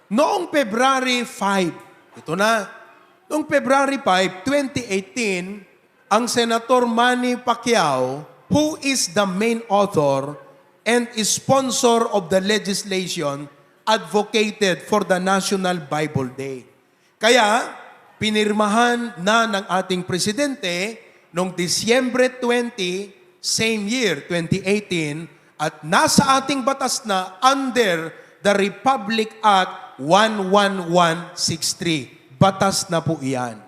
Noong February 5, ito na, noong February 5, 2018, ang Senator Manny Pacquiao, who is the main author and is sponsor of the legislation, advocated for the National Bible Day. Kaya, pinirmahan na ng ating presidente noong Disyembre 20, same year, 2018, at nasa ating batas na under the Republic Act 11163. Batas na po iyan.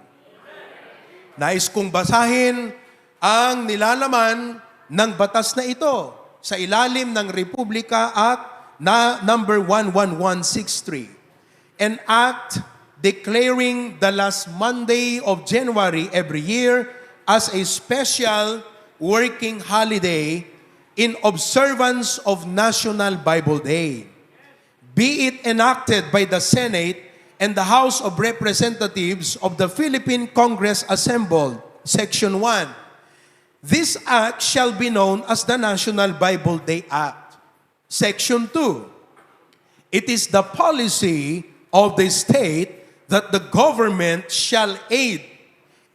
Nais kong basahin ang nilalaman ng batas na ito sa ilalim ng Republika Act na number 11163. An act declaring the last Monday of January every year as a special working holiday in observance of National Bible Day. Be it enacted by the Senate and the House of Representatives of the Philippine Congress assembled, Section 1. This act shall be known as the National Bible Day Act. Section 2. It is the policy of the state that the government shall aid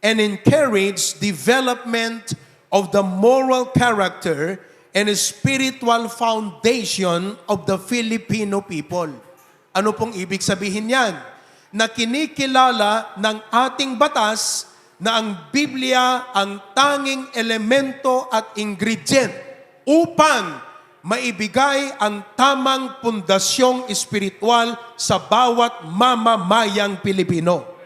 and encourage development of the moral character and spiritual foundation of the Filipino people. Ano pong ibig sabihin yan? Na kinikilala ng ating batas na ang Biblia ang tanging elemento at ingredient upang maibigay ang tamang pundasyong espiritual sa bawat mamamayang Pilipino.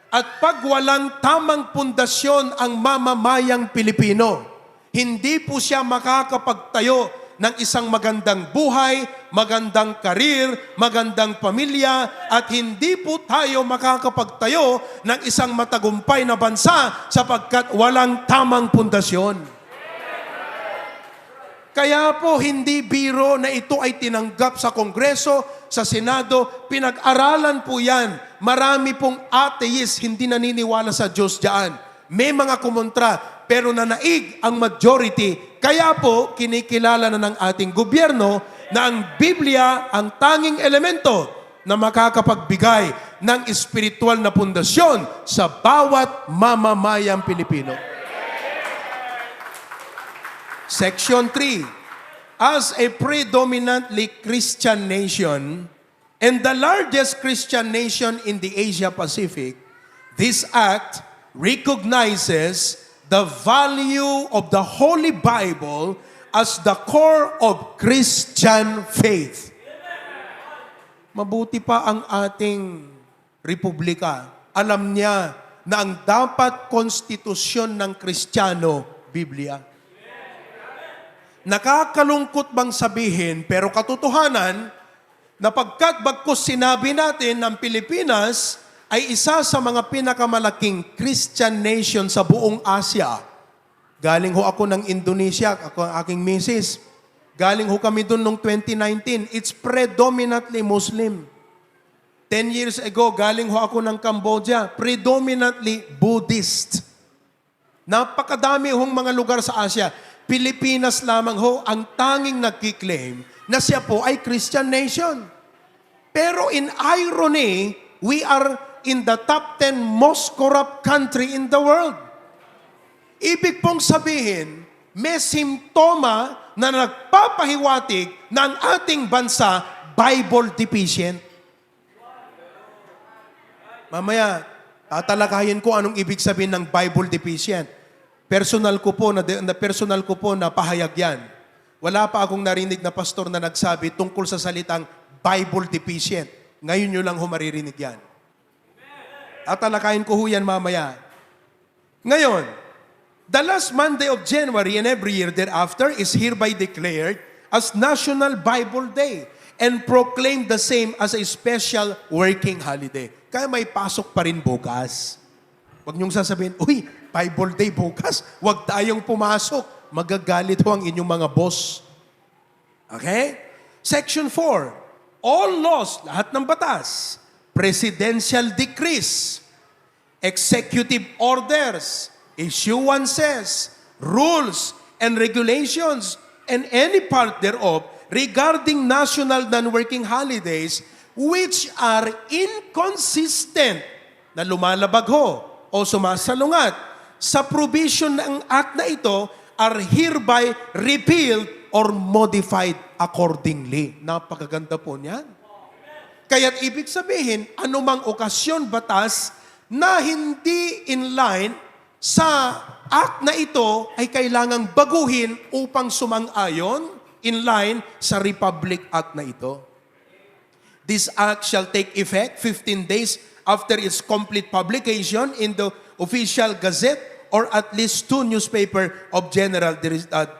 At pag walang tamang pundasyon ang mamamayang Pilipino, hindi po siya makakapagtayo ng isang magandang buhay, magandang karir, magandang pamilya, at hindi po tayo makakapagtayo ng isang matagumpay na bansa sapagkat walang tamang pundasyon. Kaya po hindi biro na ito ay tinanggap sa Kongreso, sa Senado, pinag-aralan po yan. Marami pong atheist hindi naniniwala sa Diyos diyan. May mga kumontra, pero nanaig ang majority. Kaya po, kinikilala na ng ating gobyerno na ang Biblia ang tanging elemento na makakapagbigay ng espiritual na pundasyon sa bawat mamamayang Pilipino. Section 3. As a predominantly Christian nation and the largest Christian nation in the Asia Pacific, this act recognizes the value of the Holy Bible as the core of Christian faith. Mabuti pa ang ating republika. Alam niya na ang dapat konstitusyon ng Kristiyano, Biblia. Nakakalungkot bang sabihin, pero katotohanan, na pagkat bagkus sinabi natin ng Pilipinas ay isa sa mga pinakamalaking Christian nation sa buong Asia. Galing ho ako ng Indonesia, ako ang aking misis. Galing ho kami doon noong 2019. It's predominantly Muslim. 10 years ago, galing ho ako ng Cambodia, predominantly Buddhist. Napakadami hong mga lugar sa Asia. Pilipinas lamang ho ang tanging nagkiklaim na siya po ay Christian nation. Pero in irony, we are in the top 10 most corrupt country in the world. Ibig pong sabihin, may simptoma na nagpapahiwatig na ang ating bansa Bible deficient. Mamaya, tatalakayin ko anong ibig sabihin ng Bible deficient. Personal ko po na pahayag yan. Wala pa akong narinig na pastor na nagsabi tungkol sa salitang Bible deficient. Ngayon nyo lang ho maririnig yan. Tatalakayin ko ho yan mamaya. Ngayon, the last Monday of January and every year thereafter is hereby declared as National Bible Day and proclaimed the same as a special working holiday. Kaya may pasok pa rin bukas. Huwag niyong sasabihin, uy, Bible Day bukas, huwag tayong pumasok. Magagalit ho ang inyong mga boss. Okay? Section 4. All laws, lahat ng batas, presidential decrees, executive orders, issuances, rules, and regulations, and any part thereof regarding national non-working holidays which are inconsistent na lumalabag ho o sumasalungat sa provision ng act na ito are hereby repealed or modified accordingly. Napakaganda po niyan. Kaya't ibig sabihin, anumang okasyon, batas na hindi in line sa act na ito ay kailangang baguhin upang sumang-ayon in line sa Republic Act na ito. This act shall take effect 15 days after its complete publication in the official gazette or at least 2 newspaper of general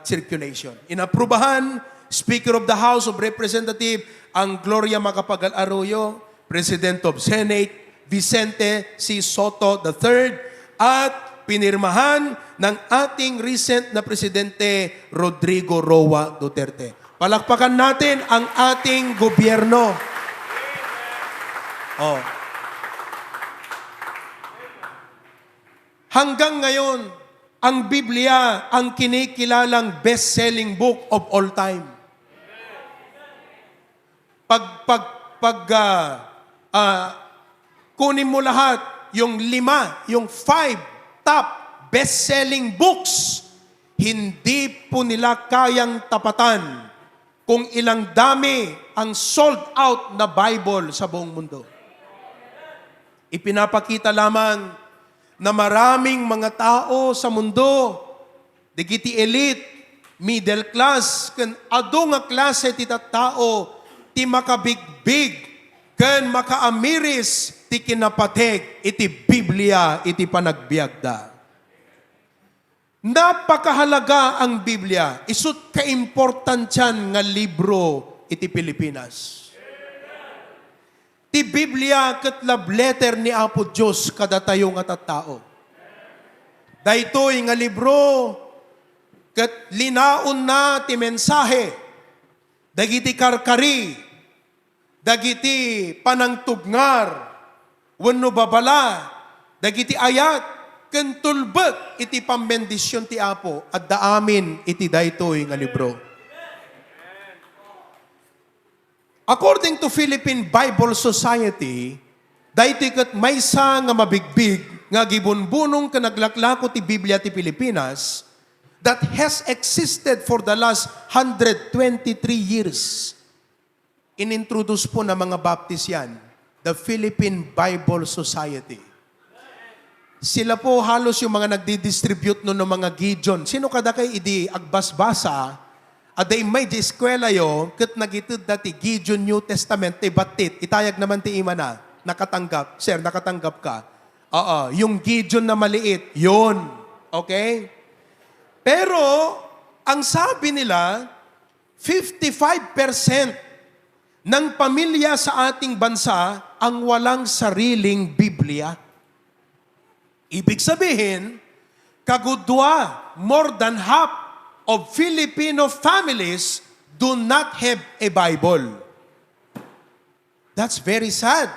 circulation. Inaprubahan, Speaker of the House of Representatives, ang Gloria Macapagal Arroyo, President of Senate, Vicente C. Soto III, at pinirmahan ng ating recent na Presidente Rodrigo Roa Duterte. Palakpakan natin ang ating gobyerno. Oh. Hanggang ngayon, ang Biblia ang kinikilalang best-selling book of all time. Kunin mo lahat, yung 5 top best-selling books, hindi po nila kayang tapatan kung ilang dami ang sold out na Bible sa buong mundo. Ipinapakita lamang na maraming mga tao sa mundo, digiti elite, middle class, kan ado nga klase ti tao, ti makabigbig, kan makaamiris, ti kinapateg, iti Biblia, iti panagbiagda. Napakahalaga ang Biblia. Isut ka-importansyan nga libro iti Pilipinas. Ti Biblia ket love letter ni Apo Diyos kada tayo nga tattao. Daytoy nga libro ket linaon na ti mensahe dagiti karkari, dagiti panangtugnar, wenno babala, dagiti ayat ken tulbet iti pambendisyon ti Apo at daamin iti daytoy nga libro. According to Philippine Bible Society, daytoy ket maysa nga mabigbig nga gibunbunong ken naglaklako ti Biblia ti Pilipinas that has existed for the last 123 years. Inintroduce po ng mga Baptist yan, the Philippine Bible Society. Sila po halos yung mga nagdi-distribute no ng mga Gideon. Sino kada kay idi agbasbasa, aday may di eskwela yo, kat nagitid dati Gideon New Testament, ti batit, itayag naman ti ima na, nakatanggap. Sir, nakatanggap ka. Yung Gideon na maliit, yun. Okay? Pero, ang sabi nila, 55% ng pamilya sa ating bansa ang walang sariling Biblia. Ibig sabihin, kagudwa, more than half of Filipino families do not have a Bible. That's very sad.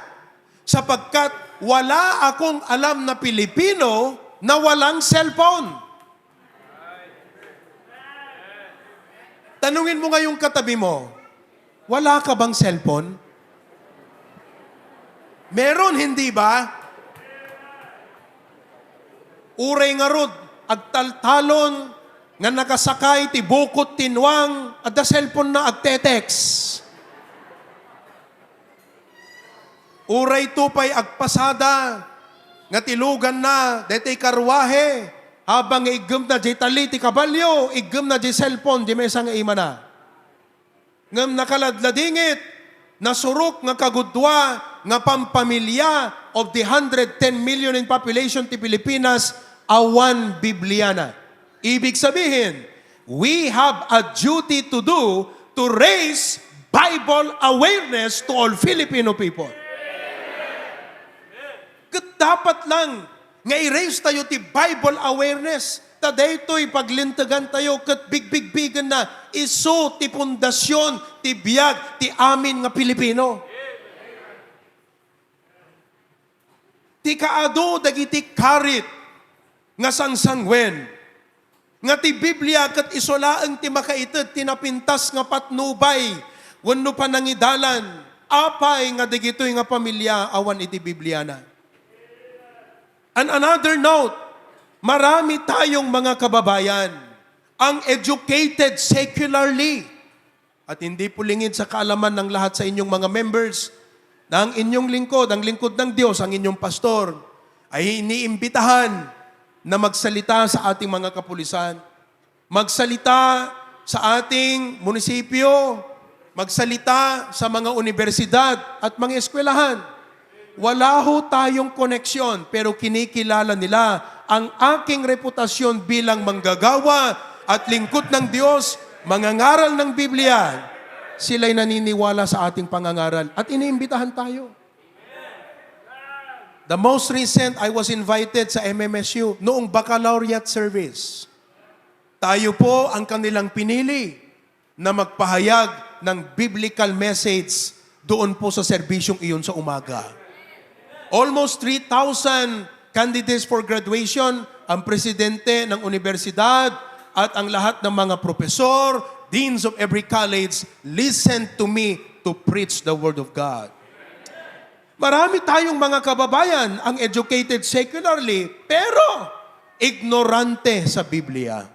Sapagkat wala akong alam na Pilipino na walang cellphone. Tanungin mo ngayong katabi mo, wala ka bang cellphone? Meron, hindi ba? Uray nga rod, agtaltalon, nga nakasakay, ti bukot, tinwang, at the cellphone na agtetext. Uray tupay agpasada, nga tilugan na, detay karwahe, habang igem na di tali, ti kabalyo, igem na di cellphone, di mesa nga ima na. Ngam nakaladladingit, nasurok nga kagudwa, nga pampamilya of the 110 million in population ti Pilipinas, awan Bibliana. Ibig sabihin, we have a duty to do to raise Bible awareness to all Filipino people. Kat dapat lang nga i-raise tayo ti Bible awareness. Tadaytoy paglintagan tayo kat big-big-bigan na iso ti pundasyon, ti biyag, ti amin nga Pilipino. Ti kaado dagiti karit nga sangsangwen. Nga ti Biblia kat isolaang ti makaited tinapintas nga patnubay wenno panangidalan apay nga digitoy nga pamilya awan iti Biblia na. And another note, marami tayong mga kababayan ang educated secularly. At hindi po lingid sa kaalaman ng lahat sa inyong mga members na ang inyong lingkod, ang lingkod ng Diyos, ang inyong pastor, ay iniimbitahan na magsalita sa ating mga kapulisan, magsalita sa ating munisipyo, magsalita sa mga universidad at mga eskwelahan. Wala ho tayong koneksyon, pero kinikilala nila ang aking reputasyon bilang manggagawa at lingkod ng Diyos, mangangaral ng Biblia. Sila'y naniniwala sa ating pangangaral at iniimbitahan tayo. The most recent, I was invited sa MMSU noong baccalaureate service. Tayo po ang kanilang pinili na magpahayag ng biblical message doon po sa serbisyong iyon sa umaga. Almost 3,000 candidates for graduation, ang presidente ng universidad at ang lahat ng mga profesor, deans of every college, listened to me to preach the Word of God. Marami tayong mga kababayan ang educated secularly, pero ignorante sa Biblia.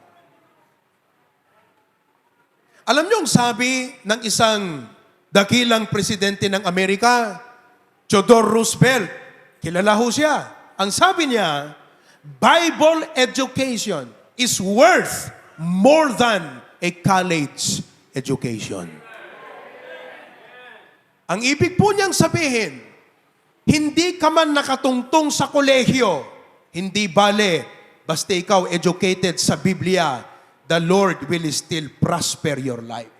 Alam niyo ang sabi ng isang dakilang presidente ng Amerika, Theodore Roosevelt, kilala ho siya. Ang sabi niya, Bible education is worth more than a college education. Ang ibig po niyang sabihin, hindi ka man nakatungtong sa kolehiyo, hindi bale, basta ikaw educated sa Biblia, the Lord will still prosper your life.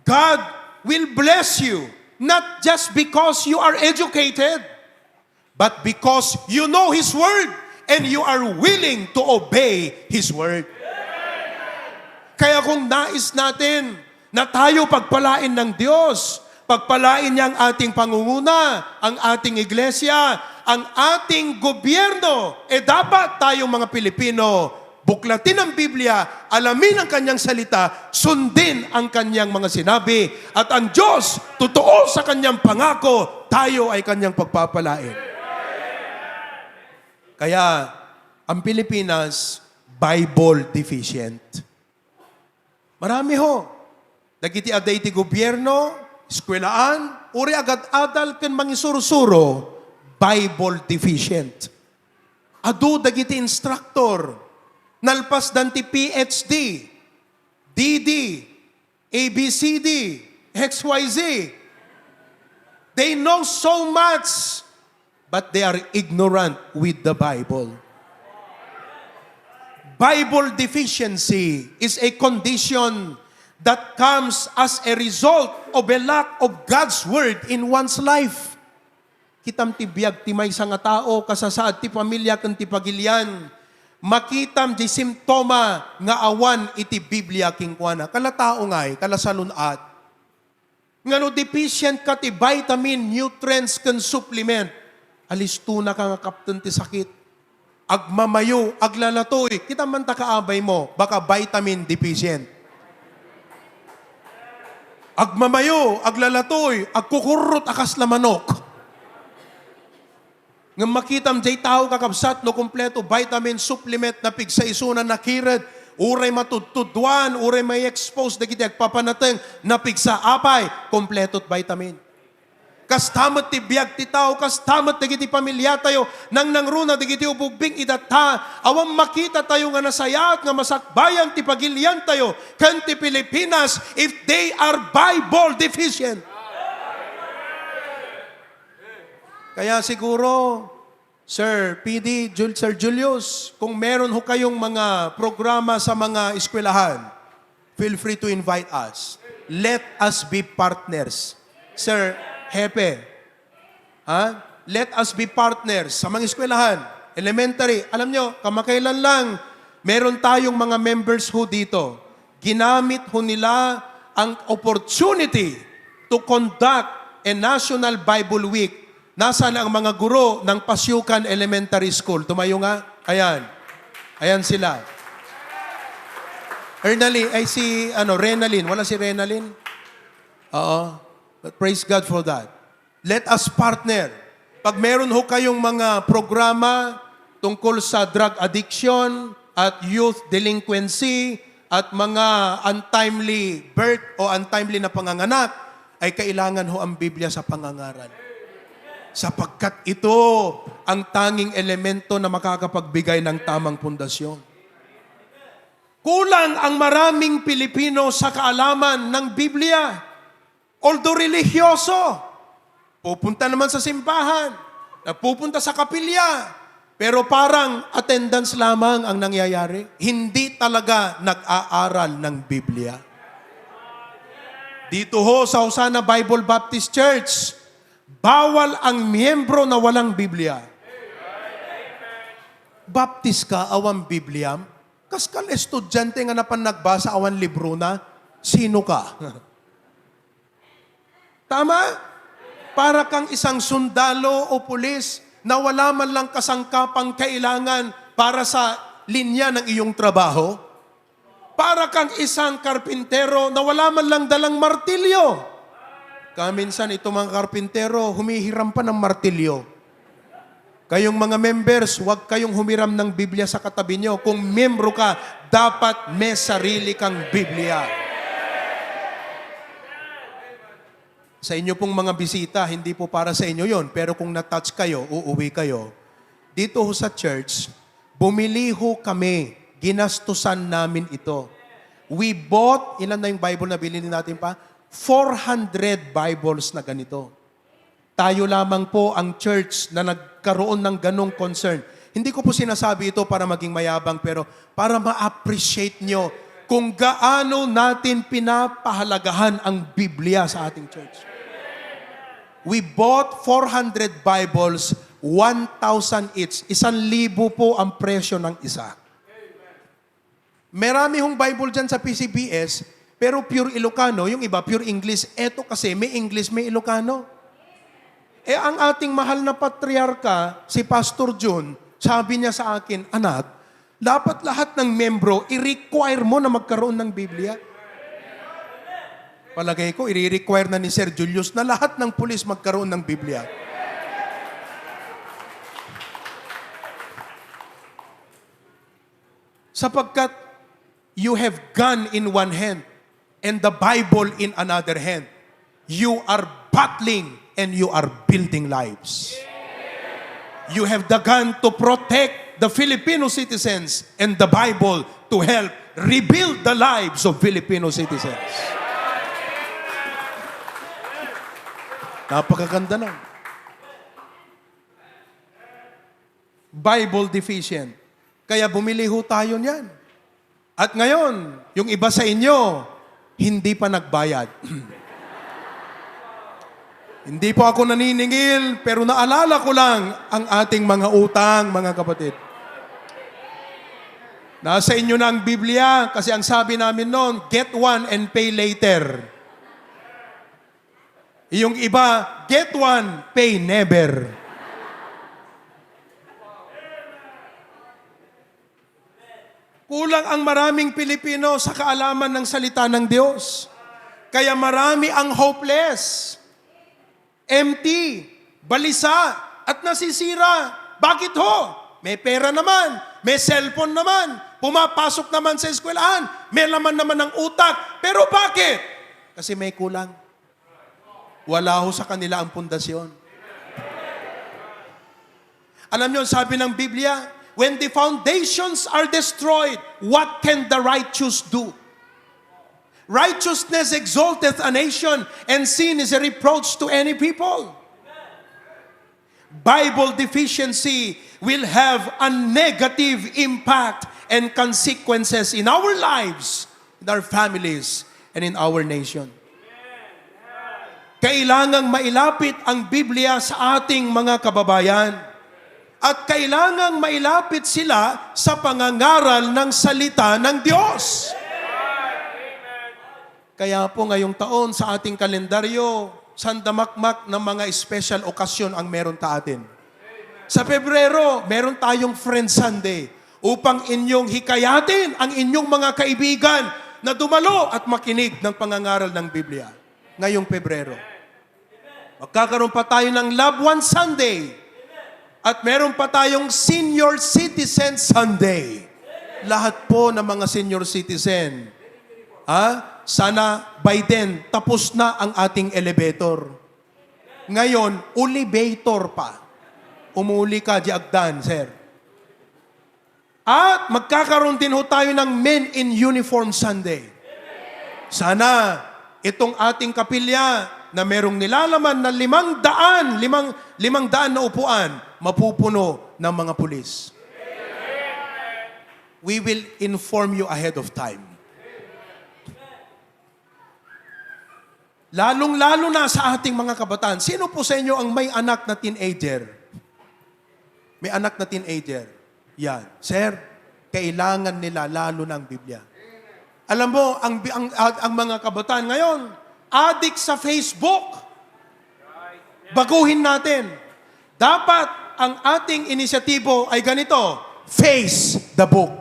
God will bless you, not just because you are educated, but because you know His Word and you are willing to obey His Word. Kaya kung nais natin na tayo pagpalain ng Diyos, pagpalain niya ang ating pangunguna, ang ating iglesia, ang ating gobyerno, dapat tayong mga Pilipino, buklatin ang Biblia, alamin ang kanyang salita, sundin ang kanyang mga sinabi, at ang Diyos, totoo sa kanyang pangako, tayo ay kanyang pagpapalain. Kaya, ang Pilipinas, Bible deficient. Marami ho. Dagiti aday ti gobyerno, eskwelaan, uri agad adal ken mangisurusuro, Bible deficient. Adu dagiti instructor, nalpas danti PhD, DD, ABCD, XYZ. They know so much, but they are ignorant with the Bible. Bible deficiency is a condition that comes as a result of a lack of God's Word in one's life. Kitam ti biag ti maysa nga tao, kasasaad ti pamilya ken ti pagilian, makitam di simptoma nga awan iti Biblia kingkuana. Kala tao ngay, kala salunat. Ngano deficient ka ti vitamin, nutrients, ken supplement. Alisto na ka nga kapten ti sakit. Agmamayo, aglalatoy. Kita man ta kaabay mo, baka vitamin deficient. Agmamayo, aglalatoy, agkukurot akas la manok. Nga makitam jay tao kakabsat no kompleto vitamin supplement na pigsa isunan na kired, uray matudtudwan, uray may expose dagiti agpapanateng na pigsa apay, kompletot vitamin. Kastamat ti biag ti tao, kastamat dagiti pamilya tayo, nang nangruna dagiti ububing idata, awang makita tayo nga nasayat, nga masakbayan ti pagilian tayo, kan ti Pilipinas, if they are Bible deficient. Kaya siguro, Sir PD, Sir Julius, kung meron ho kayong mga programa sa mga eskwelahan, feel free to invite us. Let us be partners. Sir Hepe, let us be partners sa mga eskwelahan, elementary. Alam nyo, kamakailan lang, meron tayong mga members ho dito. Ginamit ho nila ang opportunity to conduct a National Bible Week. Nasaan ang mga guro ng Pasyukan Elementary School? Tumayo nga. Ayan. Ayan sila. Renalyn. Wala si Renalyn? Oo. But praise God for that. Let us partner. Pag meron ho kayong mga programa tungkol sa drug addiction at youth delinquency at mga untimely birth o untimely na panganganak, ay kailangan ho ang Biblia sa pangangaral. Sapagkat ito ang tanging elemento na makakapagbigay ng tamang pundasyon. Kulang ang maraming Pilipino sa kaalaman ng Biblia. Although religyoso, pupunta naman sa simbahan, pupunta sa kapilya, pero parang attendance lamang ang nangyayari. Hindi talaga nag-aaral ng Biblia. Dito ho sa Hosanna Bible Baptist Church, bawal ang miyembro na walang Biblia. Baptist ka, awang Biblia, kaskal estudyante nga napan nagbasa awan libro na, sino ka? Tama? Para kang isang sundalo o pulis na wala man lang kasangkapang kailangan para sa linya ng iyong trabaho. Para kang isang karpintero na wala man lang dalang martilyo. Kaminsan itong mga karpintero, humihiram pa ng martilyo. Kayong mga members, huwag kayong humiram ng Biblia sa katabi nyo. Kung membro ka, dapat may sarili kang Biblia. Sa inyo pong mga bisita, hindi po para sa inyo yon. Pero kung na-touch kayo, uuwi kayo. Dito ho sa church, bumili ho kami. Ginastusan namin ito. We bought, ilan na yung Bible na bilhin natin pa? 400 Bibles na ganito. Tayo lamang po ang church na nagkaroon ng ganong concern. Hindi ko po sinasabi ito para maging mayabang, pero para ma-appreciate nyo kung gaano natin pinapahalagahan ang Biblia sa ating church. We bought 400 Bibles, 1,000 each. 1,000 po ang presyo ng isa. Marami hong Bible dyan sa PCBS, pero pure Ilocano, yung iba pure English. Eto kasi may English, may Ilocano. Ang ating mahal na patriarka, si Pastor John, sabi niya sa akin, anak, dapat lahat ng membro, i-require mo na magkaroon ng Biblia. Palagay ko, i-require na ni Sir Julius na lahat ng pulis magkaroon ng Biblia. Sapagkat you have gun in one hand and the Bible in another hand. You are battling and you are building lives. You have the gun to protect the Filipino citizens and the Bible to help rebuild the lives of Filipino citizens. Napakaganda na. Bible deficient. Kaya bumili ho tayo niyan. At ngayon, yung iba sa inyo, hindi pa nagbayad. Hindi po ako naniningil, pero naalala ko lang ang ating mga utang, mga kapatid. Nasa inyo na ang Biblia, kasi ang sabi namin noon, get one and pay later. Yung iba, get one, pay never. Kulang ang maraming Pilipino sa kaalaman ng salita ng Diyos. Kaya marami ang hopeless, empty, balisa, at nasisira. Bakit ho? May pera naman, may cellphone naman, pumapasok naman sa eskwelahan, may laman naman ng utak. Pero bakit? Kasi may kulang. Wala ho sa kanila ang pundasyon. Alam niyo, sabi ng Biblia, when the foundations are destroyed, what can the righteous do? Righteousness exalteth a nation, and sin is a reproach to any people. Bible deficiency will have a negative impact and consequences in our lives, in our families, and in our nation. Kailangang mailapit ang Biblia sa ating mga kababayan. At kailangang mailapit sila sa pangangaral ng salita ng Diyos. Kaya po ngayong taon sa ating kalendaryo, sandamakmak ng mga special okasyon ang meron ta atin. Sa Pebrero, meron tayong Friend Sunday upang inyong hikayatin ang inyong mga kaibigan na dumalo at makinig ng pangangaral ng Biblia ngayong Pebrero. Magkakaroon pa tayo ng Love One Sunday. At meron pa tayong Senior Citizen Sunday. Lahat po ng mga senior citizen, sana by then, tapos na ang ating elevator. Ngayon, elevator pa. Umuli ka, Diagdan, sir. At magkakaroon din ho tayo ng Men in Uniform Sunday. Sana itong ating kapilya na merong nilalaman na 500 na upuan, mapupuno ng mga pulis. We will inform you ahead of time. Lalong-lalo na sa ating mga kabataan. Sino po sa inyo ang may anak na teenager? May anak na teenager. Yan. Sir, kailangan nila lalo ng Biblia. Alam mo, ang mga kabataan ngayon, addict sa Facebook. Baguhin natin. Dapat ang ating inisyatibo ay ganito, face the book.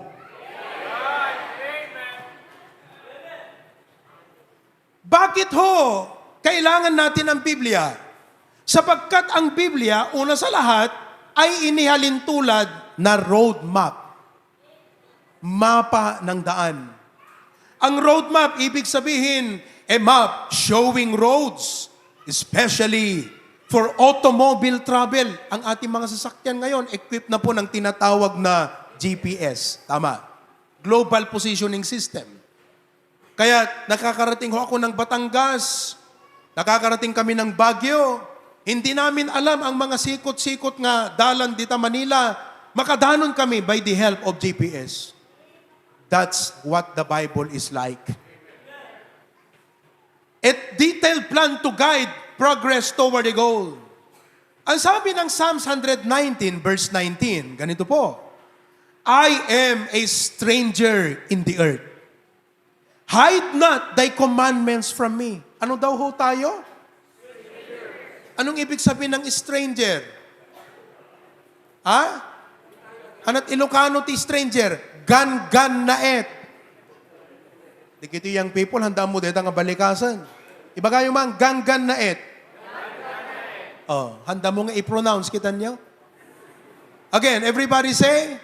Bakit ho kailangan natin ang Biblia? Sapagkat ang Biblia, una sa lahat, ay inihalin tulad na roadmap. Mapa ng daan. Ang roadmap, ibig sabihin, a map showing roads, especially for automobile travel. Ang ating mga sasakyan ngayon, equipped na po ng tinatawag na GPS. Tama. Global Positioning System. Kaya nakakarating ho ako ng Batangas, nakakarating kami ng Baguio, hindi namin alam ang mga sikot-sikot nga dalan dito Manila, makadanon kami by the help of GPS. That's what the Bible is like. A detailed plan to guide progress toward the goal. Ang sabi ng Psalms 119 verse 19, ganito po, I am a stranger in the earth. Hide not thy commandments from me. Ano daw ho tayo? Anong ibig sabihin ng stranger? Ano't Ilocano ti stranger? Gan-gan na et. Dikito yung people, handa mo dito nga balikasan. Iba kayo man, gan-gan na et. Handa mo nga i-pronounce, kita niyo? Again, everybody say?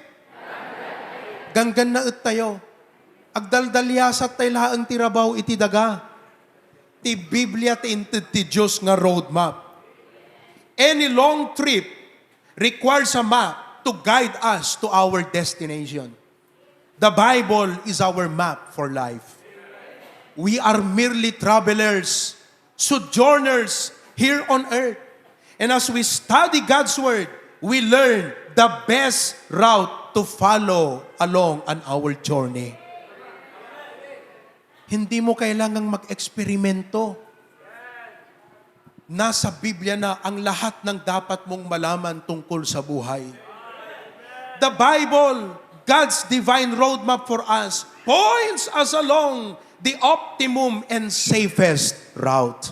Gan-gan na et tayo. Agdaldalyasat tayo laang tirabaw iti daga. Ti Biblia ti Diyos nga roadmap. Any long trip requires a map to guide us to our destination. The Bible is our map for life. We are merely travelers, sojourners here on earth. And as we study God's Word, we learn the best route to follow along on our journey. Hindi mo kailangang mag-eksperimento. Nasa Biblia na ang lahat ng dapat mong malaman tungkol sa buhay. The Bible, God's divine roadmap for us, points us along the optimum and safest route.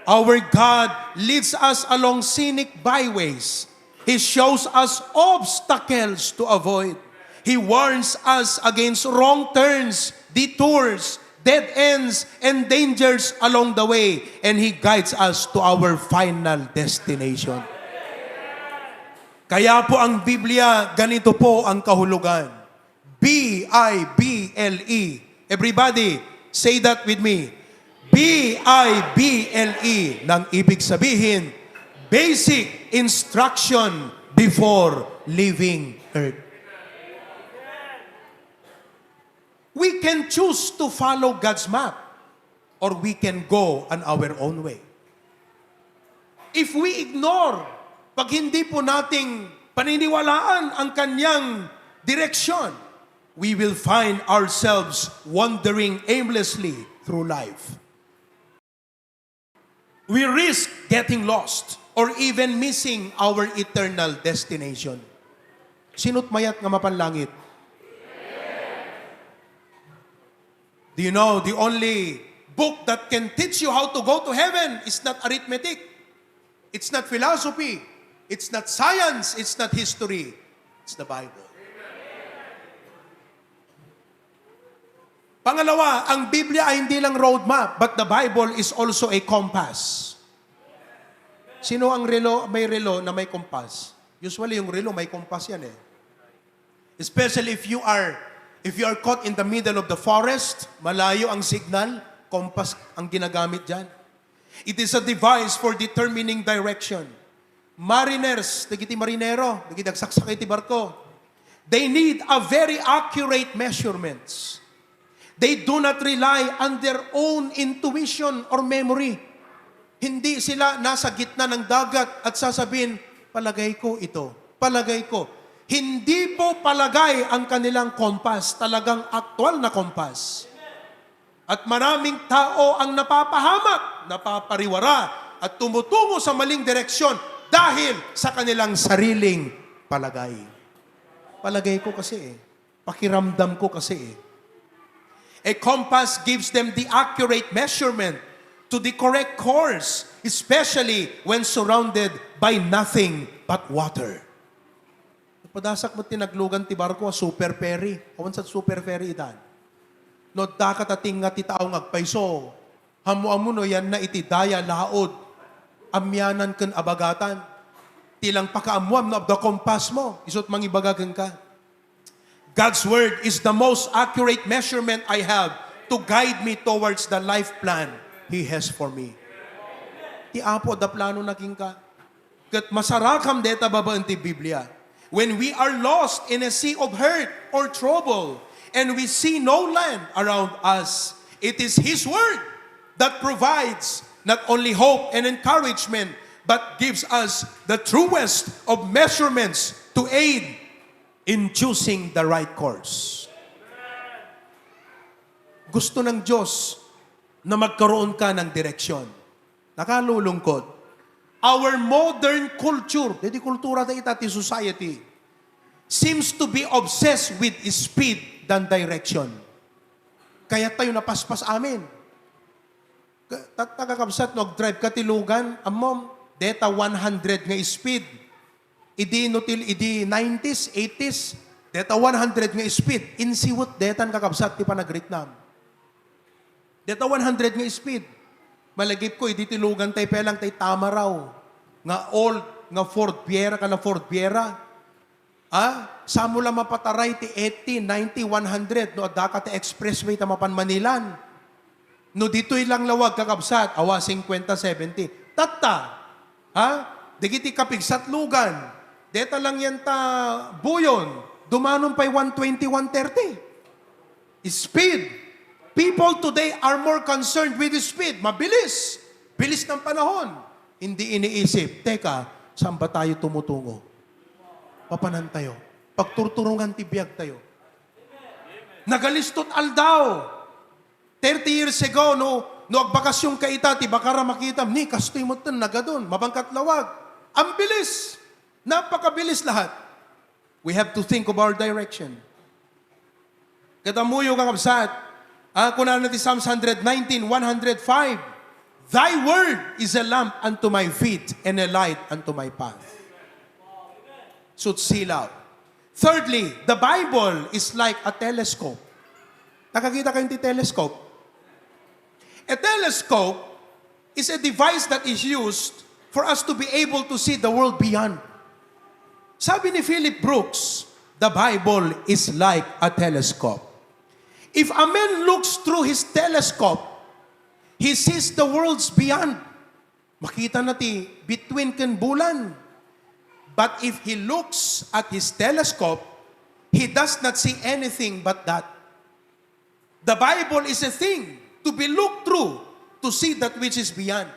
Our God leads us along scenic byways. He shows us obstacles to avoid. He warns us against wrong turns, detours, dead ends, and dangers along the way. And He guides us to our final destination. Kaya po ang Biblia, ganito po ang kahulugan. B-I-B-L-E. Everybody, say that with me. B-I-B-L-E nang ibig sabihin, basic instruction before leaving earth. We can choose to follow God's map or we can go on our own way. If we ignore, pag hindi po nating paniniwalaan ang kanyang direksyon, we will find ourselves wandering aimlessly through life. We risk getting lost or even missing our eternal destination. Sino't mayat nga mapanlangit? Do you know, the only book that can teach you how to go to heaven is not arithmetic. It's not philosophy. It's not science. It's not history. It's the Bible. Pangalawa, ang Biblia ay hindi lang roadmap, but the Bible is also a compass. Sino ang may relo na may kompas? Usually yung relo may kompas yan eh. Especially if you are caught in the middle of the forest, malayo ang signal, kompas ang ginagamit dyan. It is a device for determining direction. Mariners, dagiti marinero, dagiti agsaksakay ti barko, they need a very accurate measurements. They do not rely on their own intuition or memory. Hindi sila nasa gitna ng dagat at sasabihin, palagay ko ito, palagay ko. Hindi po palagay ang kanilang kompas, talagang aktual na kompas. At maraming tao ang napapahamak, napapariwara, at tumutungo sa maling direksyon dahil sa kanilang sariling palagay. Palagay ko kasi eh. Pakiramdam ko kasi eh. A compass gives them the accurate measurement to the correct course, especially when surrounded by nothing but water. Padasak mo tinaglugan ti barko, super ferry. Awan sa super ferry itan. No dakat ating nga ti taong agpaiso. Hamu-amu no yan na iti daya laod. Amyanan ken abagatan. Tilang pakaamuam no of the compass mo. Isot mangibagagan ka. God's word is the most accurate measurement I have to guide me towards the life plan He has for me. Ti apo da plano naking ka. Kat masarakam deta babaan ti Biblia. When we are lost in a sea of hurt or trouble and we see no land around us, it is His word that provides not only hope and encouragement, but gives us the truest of measurements to aid in choosing the right course. Gusto ng Diyos na magkaroon ka ng direksyon. Nakalulungkot. Our modern culture, di kultura da ita ti society, seems to be obsessed with speed than direction. Kaya tayo napaspas amin. Tagakabsat no drive katilugan, amom, deta 100 nga speed. Idi 90s, 80s, deta 100 nga speed. Insiwot detan kakabsat ti panagritnam. Deta 100 nga speed. Malagip ko, idi tilugan tayo pelang tayo tama raw. Nga old, nga Ford Fiera ka na Ford Fiera. Samula mapataray ti 80, 90, 100. No, adaka ti expressway ta mapan Manilan. No, dito ilang lawag kakabsat. Awa, 50, 70. Tatta. Digiti kapigsat lugan. Deta lang yan ta buyon. Dumanon pa'y 120, 130. Speed. People today are more concerned with the speed. Mabilis. Bilis ng panahon. Hindi iniisip, teka, saan ba tayo tumutungo? Papanan tayo. Pagturturungan tibiyag tayo. Nagalistot aldaw. 30 years ago, no agbakasyon ka ita, tibakara makita, ni kastoy mo tan, nagadon, mabangkat lawag. Ang bilis. Napakabilis lahat. We have to think of our direction. Katamuyo kakabsat, kunan natin Psalms 119, 105. Thy word is a lamp unto my feet and a light unto my path. Sutsilaw. Thirdly, the Bible is like a telescope. Nakakita kayong telescope? A telescope is a device that is used for us to be able to see the world beyond. Sabi ni Philip Brooks, the Bible is like a telescope. If a man looks through his telescope, he sees the worlds beyond. Makita natin, between ken bulan. But if he looks at his telescope, he does not see anything but that. The Bible is a thing to be looked through to see that which is beyond.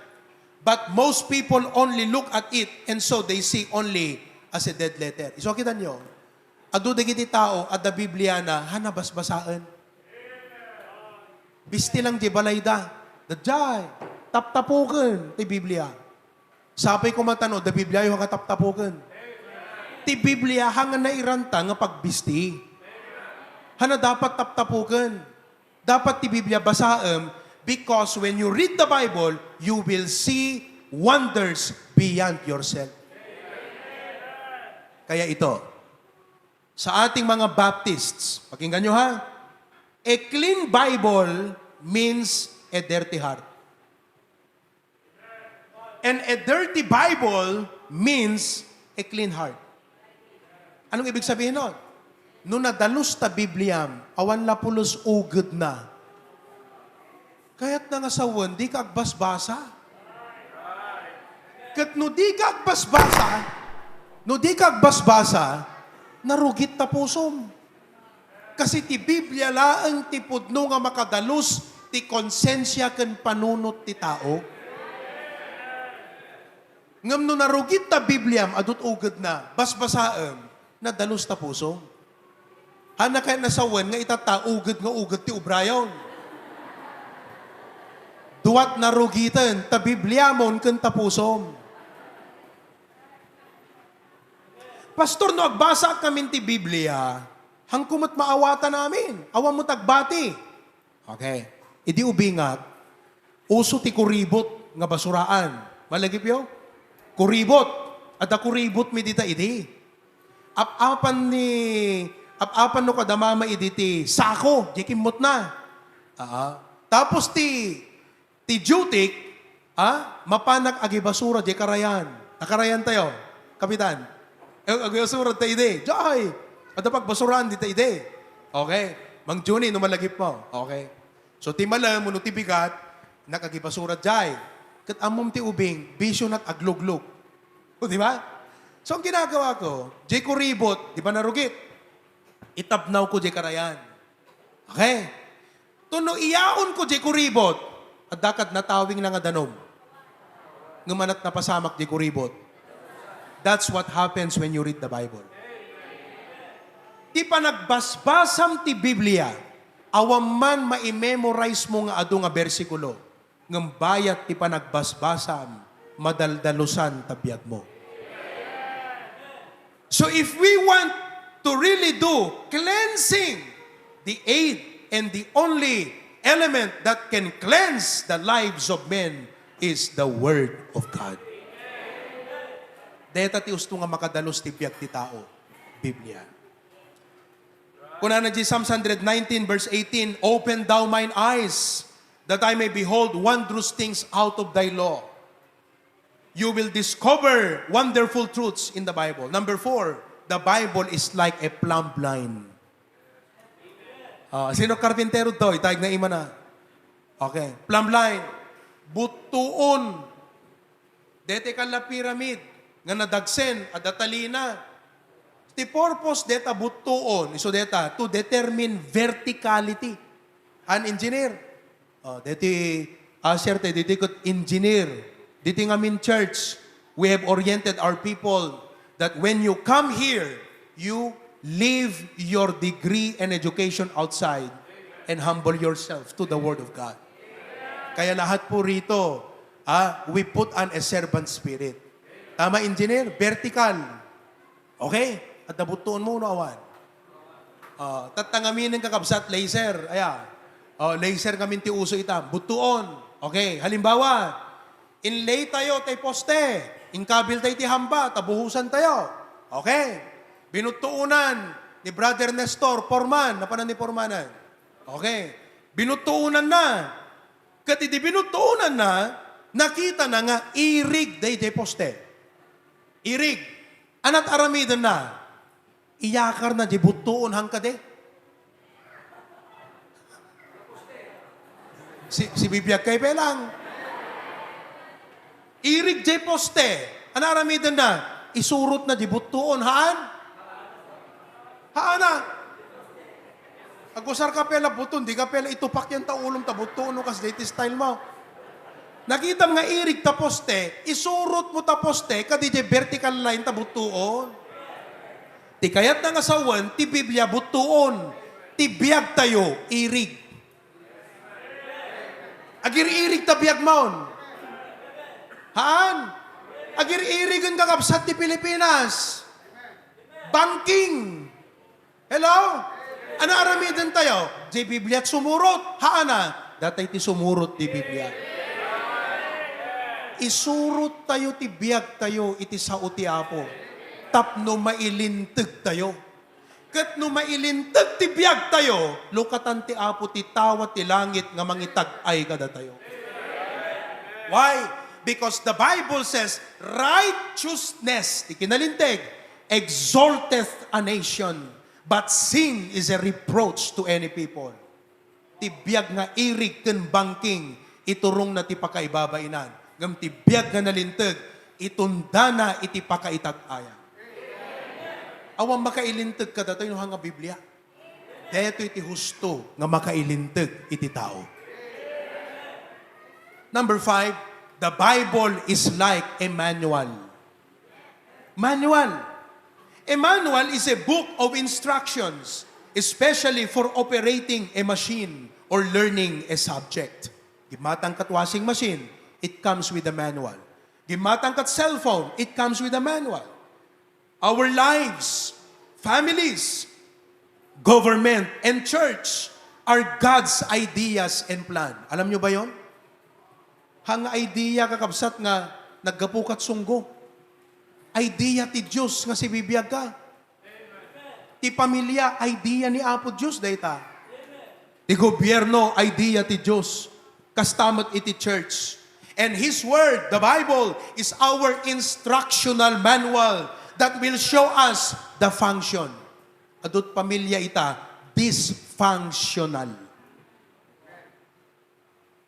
But most people only look at it and so they see only as a dead letter. So kita nyo, adu dagiti tao at the Biblia na hanabas-basaan. Bisti lang di balayda. Dadjay, taptapukan ti Biblia. Sapay ko matano, da Biblia yung kataptapukan. Ti Biblia hangan na iranta nga pagbisti. Hana dapat taptapukan. Dapat ti Biblia basaem because when you read the Bible, you will see wonders beyond yourself. Kaya ito, sa ating mga Baptists, pakinggan nyo ha, a clean Bible means a dirty heart. And a dirty Bible means a clean heart. Anong ibig sabihin nun? No nadalus ta Bibliam, awan lapulos ugod na. Kaya't na nga sawan, di ka agbasbasa. Kat no di ka agbasbasa, narugit ta pusom. Kasi ti Biblia laang ti pudno nga makadalus ti konsensya ken panunot ti tao. Ngam no narugit ta Bibliam, adut ugod na, basbasaem, nadalus ta pusom. Hana kaya nasawan nga itata ugod ti ubrayon. Duwat narugitan, ta Bibliamon ken ta pusom. Pastor, no agbasa kami ti Biblia, hangkumat maawata namin. Awan mo tagbati. Okay. Idi ubingat, uso ti kuribot nga basuraan. Malagip yo? Kuribot. Ada kuribot mi dita idi. Apapan no kadamama idi ti sako, di kimot na. Tapos ti jutik, mapanak agi basura, di karayan. Nakarayan tayo, kapitan. Agi-basura tayo ide. Jay! At pag basuraan dito ide. Okay. Mang Juni, numalagip mo. Okay. So, ti malam, muno ti bigat, nakagibasura jay. Kat amom ti ubing, bisyo nat agluglug. O, di ba? So, ang ginagawa ko, jay ko ribot, di ba narugit? Itabnaw ko jay karayan. Okay. Tuno iyaon ko jay ko ribot, at dakat natawing na nga danom. Ngamanat na pasamak jay ko ribot. That's what happens when you read the Bible. Di pa nagbasbasam ti Biblia, awam man ma-memorize mo nga adu nga bersikulo, ngam bayat ti pa nagbasbasam, madaldalusan tabiyag mo. So if we want to really do cleansing, the aid and the only element that can cleanse the lives of men is the Word of God. Deta ti usto nga makadalos ti biag ti tao. Biblia. Kuna na di Psalms 119 verse 18, open thou mine eyes, that I may behold wondrous things out of thy law. You will discover wonderful truths in the Bible. Number 4, the Bible is like a plumb line. Sino karpintero to? Itayag na ima na. Okay. Plumb line. Butuon. Dete kan la pyramid. Nga nadagsen, adatalina. The purpose deta butuon, iso deta, to determine verticality. An engineer. Deti, siyerte, deti kot engineer. Deti ngamin church, we have oriented our people that when you come here, you leave your degree and education outside and humble yourself to the Word of God. Kaya lahat po rito, we put on a servant spirit. Tama, engineer? Vertical. Okay? At nabutuon mo, awan. Tatangamin ng kakabsat, laser. Laser kami ti uso itam. Butuon. Okay. Halimbawa, inlay tayo tay poste. Inkabil tayo ti hamba. Tabuhusan tayo. Okay. Binutuunan ni Brother Nestor, Forman. Napanan ni Formanan. Okay. Binutuunan na. Kati di binutuunan na, nakita na nga, irig day poste. Irig. Anat aramidan na. Iyakar na di butuon hang kade. Si bibiyag kay pelang. Irig di poste. Ano aramidan na? Isurot na di butuon. Haan? Haan na. Agusar ka pela buton. Di ka pela itupak yan ta ulong ta butuon. Kas dati style mo. Nakita nga irig ta poste, isurot mo ta poste, kadije vertical line ta butuon. Ti kayat na nga sawan, ti Biblia butuon, ti biag tayo, irig. Agir irig ta biag maon. Haan? Agir irig ang kakabsat ti Pilipinas. Banking. Hello? Ano aramidan tayo? Di Biblia sumurot. Haan na? Datay ti sumurot di Biblia. Isurot tayo, ti biag tayo, iti sao ti Apo. Tapno mailintag tayo. Kat no mailintag ti biag tayo, lukatan ti Apo ti tawat ti langit nga mangitag ay kada tayo. Why? Because the Bible says, righteousness, di kinalintig, exalteth a nation, but sin is a reproach to any people. Tibiyag nga irig ken bangking, iturong na ti pakaibabainan. Ngam tibiyag nga nalintag, itundana iti pakaitag-aya. Awang makailintag ka datoy no nga Biblia. Dayato iti husto nga makailintag iti tao. Number 5, the Bible is like a manual. Manual. A manual is a book of instructions, especially for operating a machine or learning a subject. Gimatang kat washing machine, it comes with a manual. Gimatang kat cellphone, it comes with a manual. Our lives, families, government, and church are God's ideas and plan. Alam nyo ba yon? Hang idea kakabsat nga naggapukat sunggo. Idea ti Diyos nga si bibiyag ka. Ti pamilya, idea ni Apo Diyos dayta. Ti gobyerno, idea ti Diyos. Kastamot iti church. And His Word, the Bible, is our instructional manual that will show us the function. Adot pamilya ita, dysfunctional.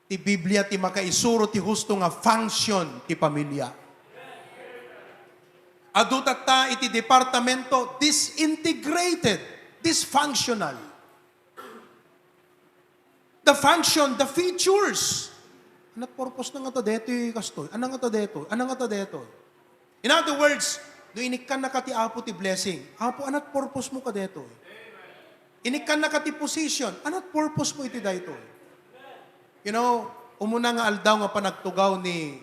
Ti Biblia ti makaisuro ti husto nga function ti pamilya. Adot ta iti departamento disintegrated, dysfunctional. The function, the features. Anat purpose na nga to deto kastoy? Anang nga to deto? Anang nga to deto? In other words, no inikan na ka ti Apo ti blessing. Apo, anat purpose mo ka deto? Inikan na ka ti position. Anat purpose mo iti dayto? You know, umuna nga aldaw nga panagtugaw ni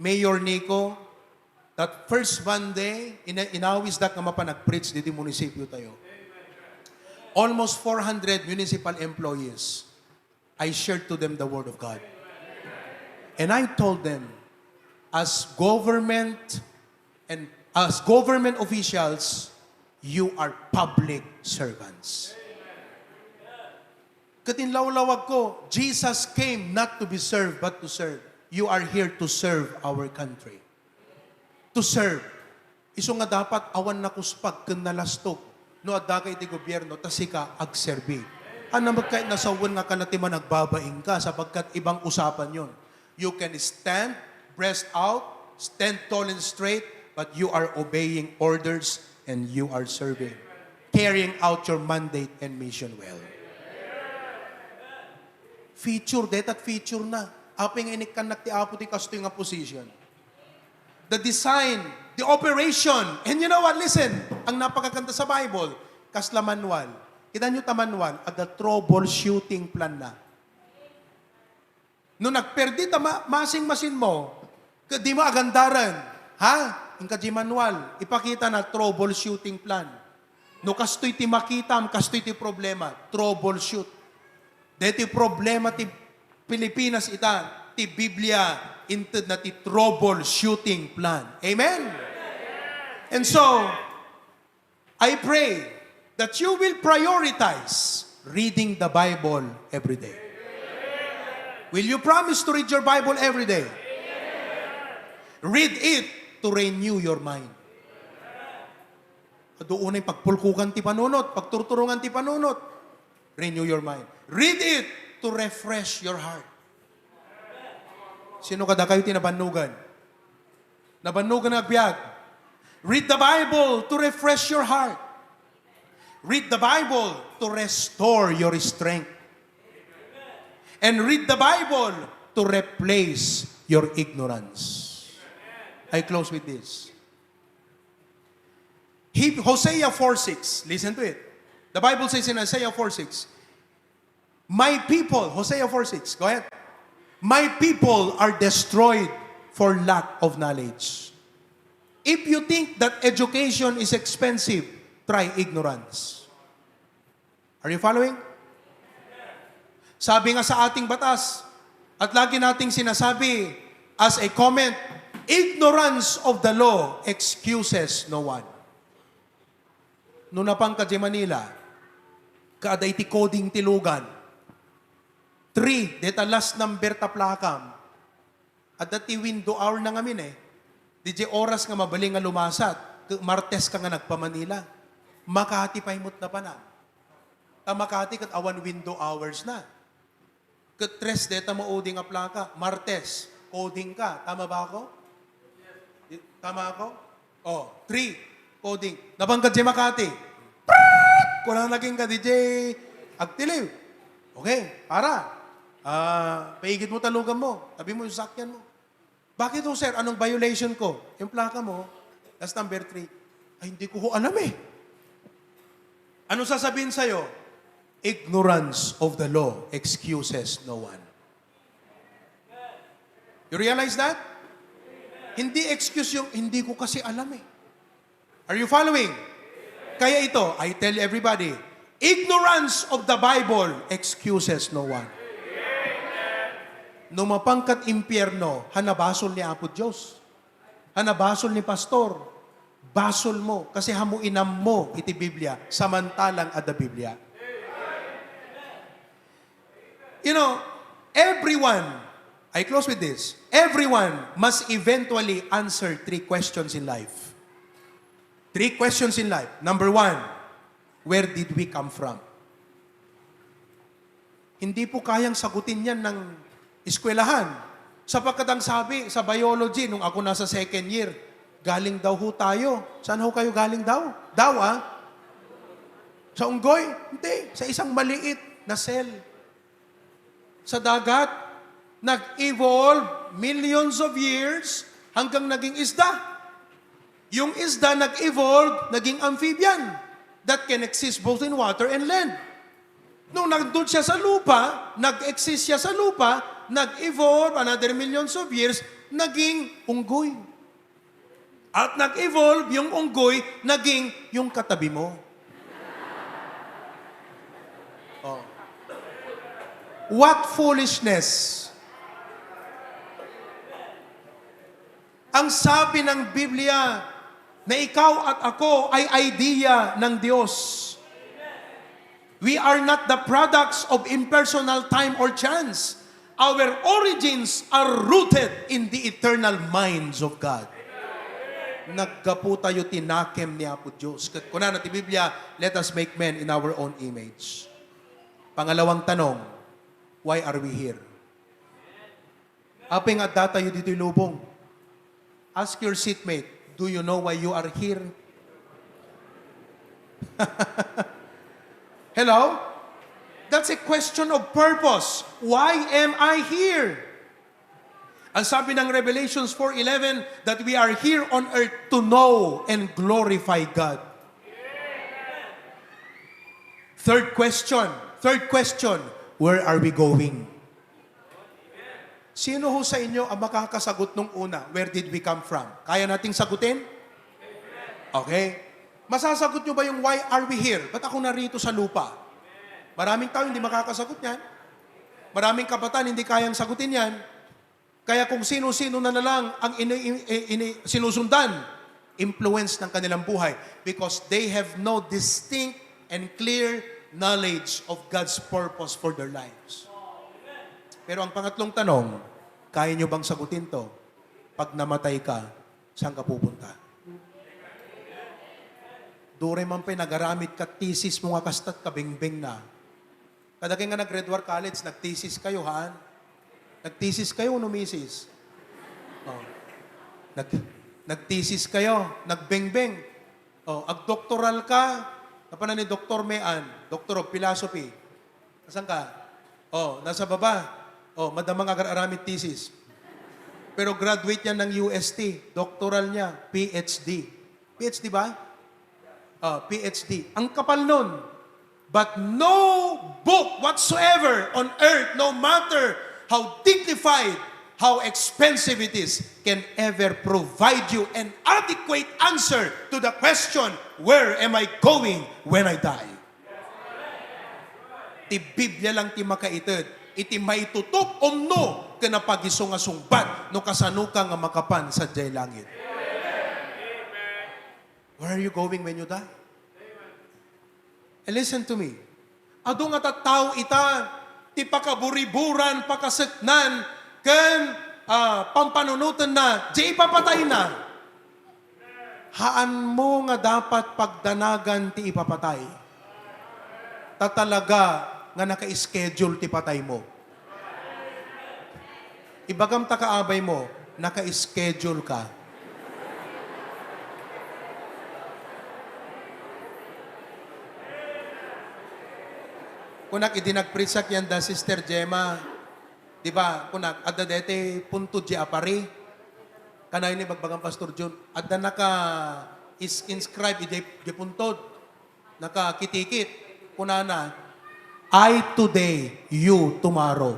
Mayor Nico, that first Monday, inawis that nga mapanag-preach diti munisipyo tayo. Almost 400 municipal employees. I shared to them the Word of God. And I told them, as government officials, you are public servants. Katinlawlawag ko, Jesus came not to be served, but to serve. You are here to serve our country. To serve. Iso nga dapat awan na kuspag ken nalastog. No adda kay ti gobyerno tasika agserbi. Ano magkait nasawan nga kanatiman nagbabaing ka sapagkat ibang usapan yon. You can stand, breast out, stand tall and straight, but you are obeying orders and you are serving. Carrying out your mandate and mission well. Feature, detat feature na. Aping inikan ti Apo ti kasto nga position. The design, the operation, and you know what, listen, ang napakaganda sa Bible, kasla manual. Kita nyo ta manual, ada troubleshooting plan na. No nagperdi ta masing-masin mo, di mo agandaran, ha? Ingka di manual, ipakita na troubleshooting plan. No kastoy ti makitam, kastoy ti problema, troubleshoot. Deti problema ti Pilipinas ita, ti Biblia, inted na ti troubleshooting plan. Amen? And so, I pray that you will prioritize reading the Bible every day. Will you promise to read your Bible every day? Read it to renew your mind. Doon ay pagpulkukan ti panunot, pagturturungan ti panunot, renew your mind. Read it to refresh your heart. Sino kada kayo tinabanugan? Nabanugan na biyag. Read the Bible to refresh your heart. Read the Bible to restore your strength. And read the Bible to replace your ignorance. I close with this. Hosea 4:6. Listen to it. The Bible says in Hosea 4:6, my people, Hosea 4:6, go ahead. My people are destroyed for lack of knowledge. If you think that education is expensive, try ignorance. Are you following? Sabi nga sa ating batas, at lagi nating sinasabi as a comment, ignorance of the law excuses no one. Noon na pang kadya Manila, kada iti coding tilugan, 3, deta last number taplakam, At dati window hour na ngamin eh. DJ oras nga mabaling nga lumasat. Martes ka nga nagpa-Manila. Makati paimot na pa na. Makati kat awan window hours na. Kat tres deta mauding nga plaka. Martes, coding ka. Tama ba ako? Tama ako? Oh, 3, coding. Nabangkad si Makati. Kung naging ka DJ Agtiliw. Okay, para. Paigit mo talugan mo. Tabi mo yung sakyan mo. Bakit ho, sir? Anong violation ko? Yung plaka mo, that's number 3. Ay, hindi ko ho alam eh. Ano sasabihin sa'yo? Ignorance of the law excuses no one. You realize that? Hindi excuse yung, hindi ko kasi alam eh. Are you following? Kaya ito, I tell everybody, ignorance of the Bible excuses no one. No mapangkat impyerno, hanabasol ni Apo Diyos. Hanabasol ni pastor. Basol mo, kasi hamuinam mo iti Biblia, samantalang ada Biblia. You know, everyone, I close with this, everyone must eventually answer 3 questions in life. 3 questions in life. Number 1, where did we come from? Hindi po kayang sagutin yan ng eskwelahan. Sapagkat ang sabi sa biology, nung ako nasa 2nd year, galing daw ho tayo. Saan ho kayo galing daw? Daw Sa unggoy? Hindi. Sa isang maliit na cell. Sa dagat, nag-evolve millions of years hanggang naging isda. Yung isda nag-evolve, naging amphibian that can exist both in water and land. Nung nagdoon siya sa lupa, nag-exist siya sa lupa, nag-evolve another millions of years, naging unggoy. At nag-evolve yung unggoy, naging yung katabi mo. Oh. What foolishness! Ang sabi ng Biblia na ikaw at ako ay idea ng Diyos. We are not the products of impersonal time or chance. Our origins are rooted in the eternal minds of God. Naggapu tayo tinakem ni Apo Diyos. Kuna natin Biblia, let us make men in our own image. Pangalawang tanong, why are we here? Apeng at datayo dito'y lubong. Ask your seatmate, do you know why you are here? Hello? That's a question of purpose. Why am I here? Ang sabi ng Revelations 4:11 that we are here on earth to know and glorify God. Third question, where are we going? Sino ho sa inyo ang makakasagot nung una? Where did we come from? Kaya nating sagutin? Okay. Masasagot nyo ba yung why are we here? Ba't ako narito sa lupa? Maraming tao hindi makakasagot yan. Maraming kabataan hindi kayang sagutin yan. Kaya kung sino-sino na lang ang sinusundan, influence ng kanilang buhay because they have no distinct and clear knowledge of God's purpose for their lives. Pero ang pangatlong tanong, kaya nyo bang sagutin to? Pag namatay ka, saan ka pupunta? Dure man pa nagaramit ka, thesis mo nga kastat kabingbing na. Kadagay nga nag-Redwar College, nag-thesis kayo, ha? Nag-thesis kayo, no, misis? Oh. Nag-thesis kayo, nag-beng-beng. Oh, ag-doctoral ka, napana ni Dr. Mean, Doctor of Philosophy. Nasaan ka? Oh, nasa baba. Oh, madamang agar-aramid thesis. Pero graduate yan ng UST. Doctoral niya, PhD. PhD ba? PhD. Ang kapal nun. But no book whatsoever on earth, no matter how dignified, how expensive it is, can ever provide you an adequate answer to the question, where am I going when I die? Ti Biblia lang ti makaitid. Iti may tutok omno kana pagiso nga sungbat no kasanuka nga makapan sa jay langit. Where are you going when you die? And listen to me. Ado nga tattao ita ti pakaburiburan pakaseknan ken pampanunutan na, di ipapatay na. Haan mo nga dapat pagdanagan ti ipapatay. Tatalaga nga naka-schedule ti patay mo. Ibagam ta kaabay mo, naka-schedule ka. Kunak idinagprisak yan da Sister Gemma, di ba? Kunak, adda dete punto di apari. Kanay ni bagbagang Pastor John, adda naka is inscribe di puntod, naka kitikit. Kunana, I today, you tomorrow.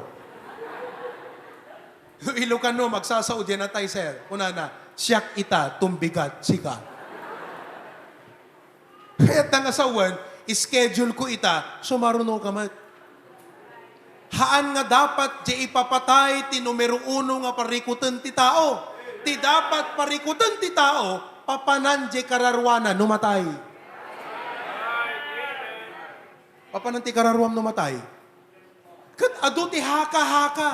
Ilocano, magsasaod yan na tayo, sir. Kunana, siyak ita, tumbigat, sika. Kaya tangasawan, schedule ko ita, sumaruno ka mat. Haan nga dapat di ipapatay ti numero uno nga parikutan ti tao. Ti dapat parikutan ti tao, papanan di kararwana numatay. Papanan ti kararwam numatay. Kat adu ti haka-haka.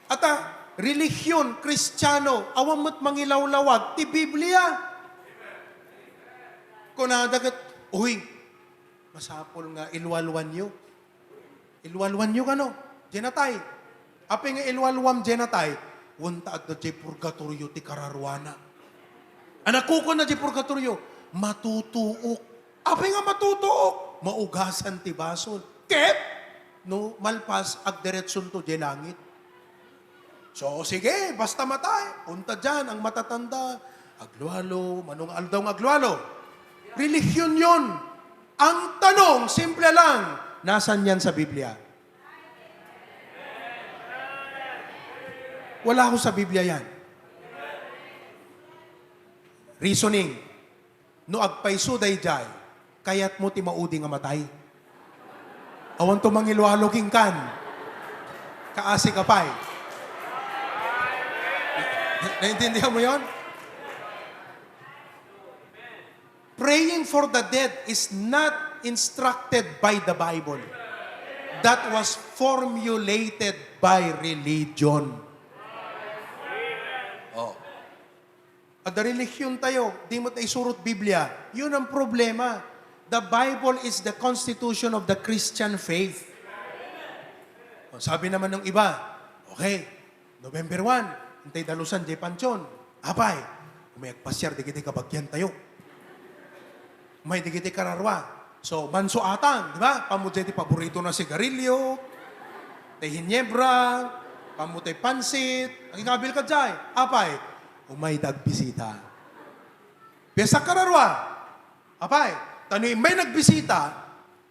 Ata, relihiyon, kristyano, awamot mangilawlawag, ti Biblia. Kunadagat, masapol nga ilwalwan nyo. Ilwalwan nyo kano? Jenatay. Api nga ilwalwam jenatay, wanta at na di purgatorio ti kararwana. Anak ko na di purgatorio, matutuok. Api nga matutuok, maugasan ti basol. Kep? No, malpas ag diretsun to di langit. So, sige, basta matay. Punta dyan, ang matatanda, aglualo, manong aldaw ng aglualo. Relihiyon yun. Ang tanong, simple lang, nasan yan sa Biblia? Wala ko sa Biblia yan. Reasoning, no agpaiso dayjay, kayat mo ti maudi nga matay. Awan to mangilwalo king kan. Kaasi kapay. Naintindihan mo yon? Praying for the dead is not instructed by the Bible. That was formulated by religion. Oh. At relihiyon tayo, di mo tayo surot Biblia. Yun ang problema. The Bible is the constitution of the Christian faith. Oh, sabi naman ng iba, okay, November 1, hintay dalusan, di panchon. Apay, umayag pasyar, di kita kabagyan tayo. May digiti kararwa. So, manso atang, di ba? Pamutay ti paborito na sigarilyo, tay hinyebra, pamutay pansit, ang ikabil ka dyan. Apay, umay dagbisita. Besa kararwa. Apay, tanoy may nagbisita,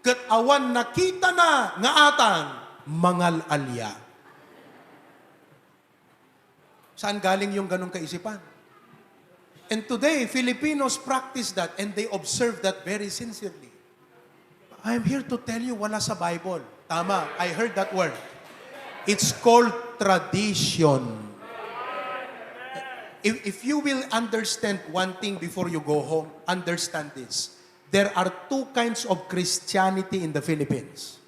kat awan nakita na nga atang mangal alya. Saan galing yung ganong kaisipan? And today, Filipinos practice that and they observe that very sincerely. I'm here to tell you, wala sa Bible. Tama, I heard that word. It's called tradition. If you will understand one thing before you go home, understand this. There are two kinds of Christianity in the Philippines.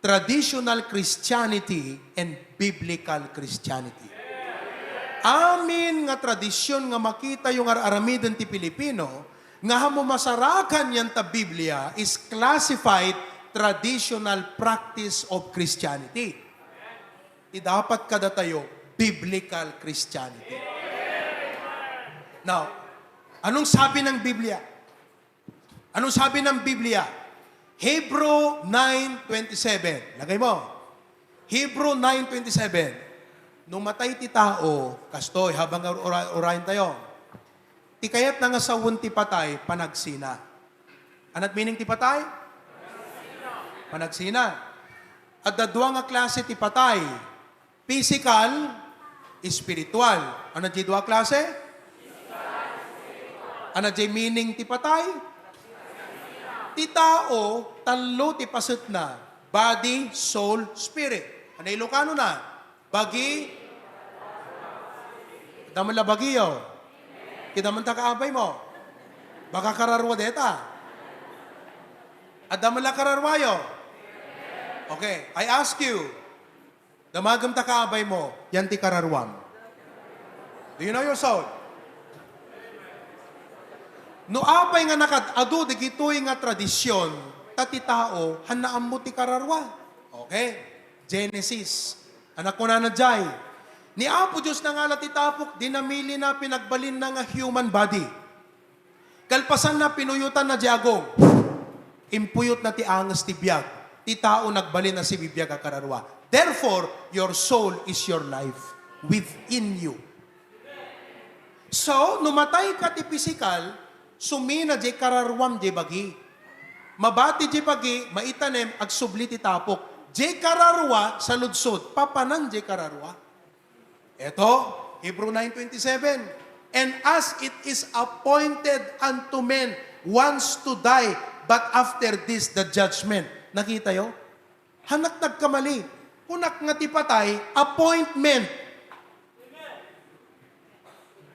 Traditional Christianity and biblical Christianity. Amin nga tradisyon nga makita yung aramidon ti Pilipino, nga hamo masarakan yan ta Biblia is classified traditional practice of Christianity. Dapat kada tayo biblical Christianity. Now, anong sabi ng Biblia? Anong sabi ng Biblia? Hebrew 9:27. Lagay mo. Hebrew 9:27. Nung matay ti tao, kastoy, habang orayin tayo, ti kayat na nga sawon ti patay, panagsina. Anat meaning ti patay? Panagsina. At dadwa nga klase ti patay, physical, spiritual. Anat di dua klase? Anat di meaning ti patay? Ti tao, talo ti pasit na, body, soul, spirit. Ano Ilocano na? Bagi, daman la bagiyo. Kidaman ta kaabay mo. Baka kararwa deta. At daman la kararwayo. Okay, I ask you, damagam ta kaabay mo, yan ti kararwam. Do you know your soul? No apay nga nakadado, di gitoy nga tradisyon, tati tao, hanaan mo ti kararwa. Okay? Genesis. Anak ko na jay. Ni Apo Diyos na nga ti tapok, dinamili na pinagbalin na nga human body. Kalpasan na pinuyutan na diagong. Impuyot na ti angas ti biyag. Ti tao nagbalin na si bibiyag a kararwa. Therefore, your soul is your life within you. So, numatay ka ti physical, sumina di kararwam di bagi. Mabati di bagi, maitanem, agsubli ti tapok. Di kararwa sa ludsod, papanan di kararwa. Ito, Hebrew 9:27. And as it is appointed unto men once to die, but after this the judgment. Nakita yo? Hanak nagkamali. Kunak nga ti patay, appointment.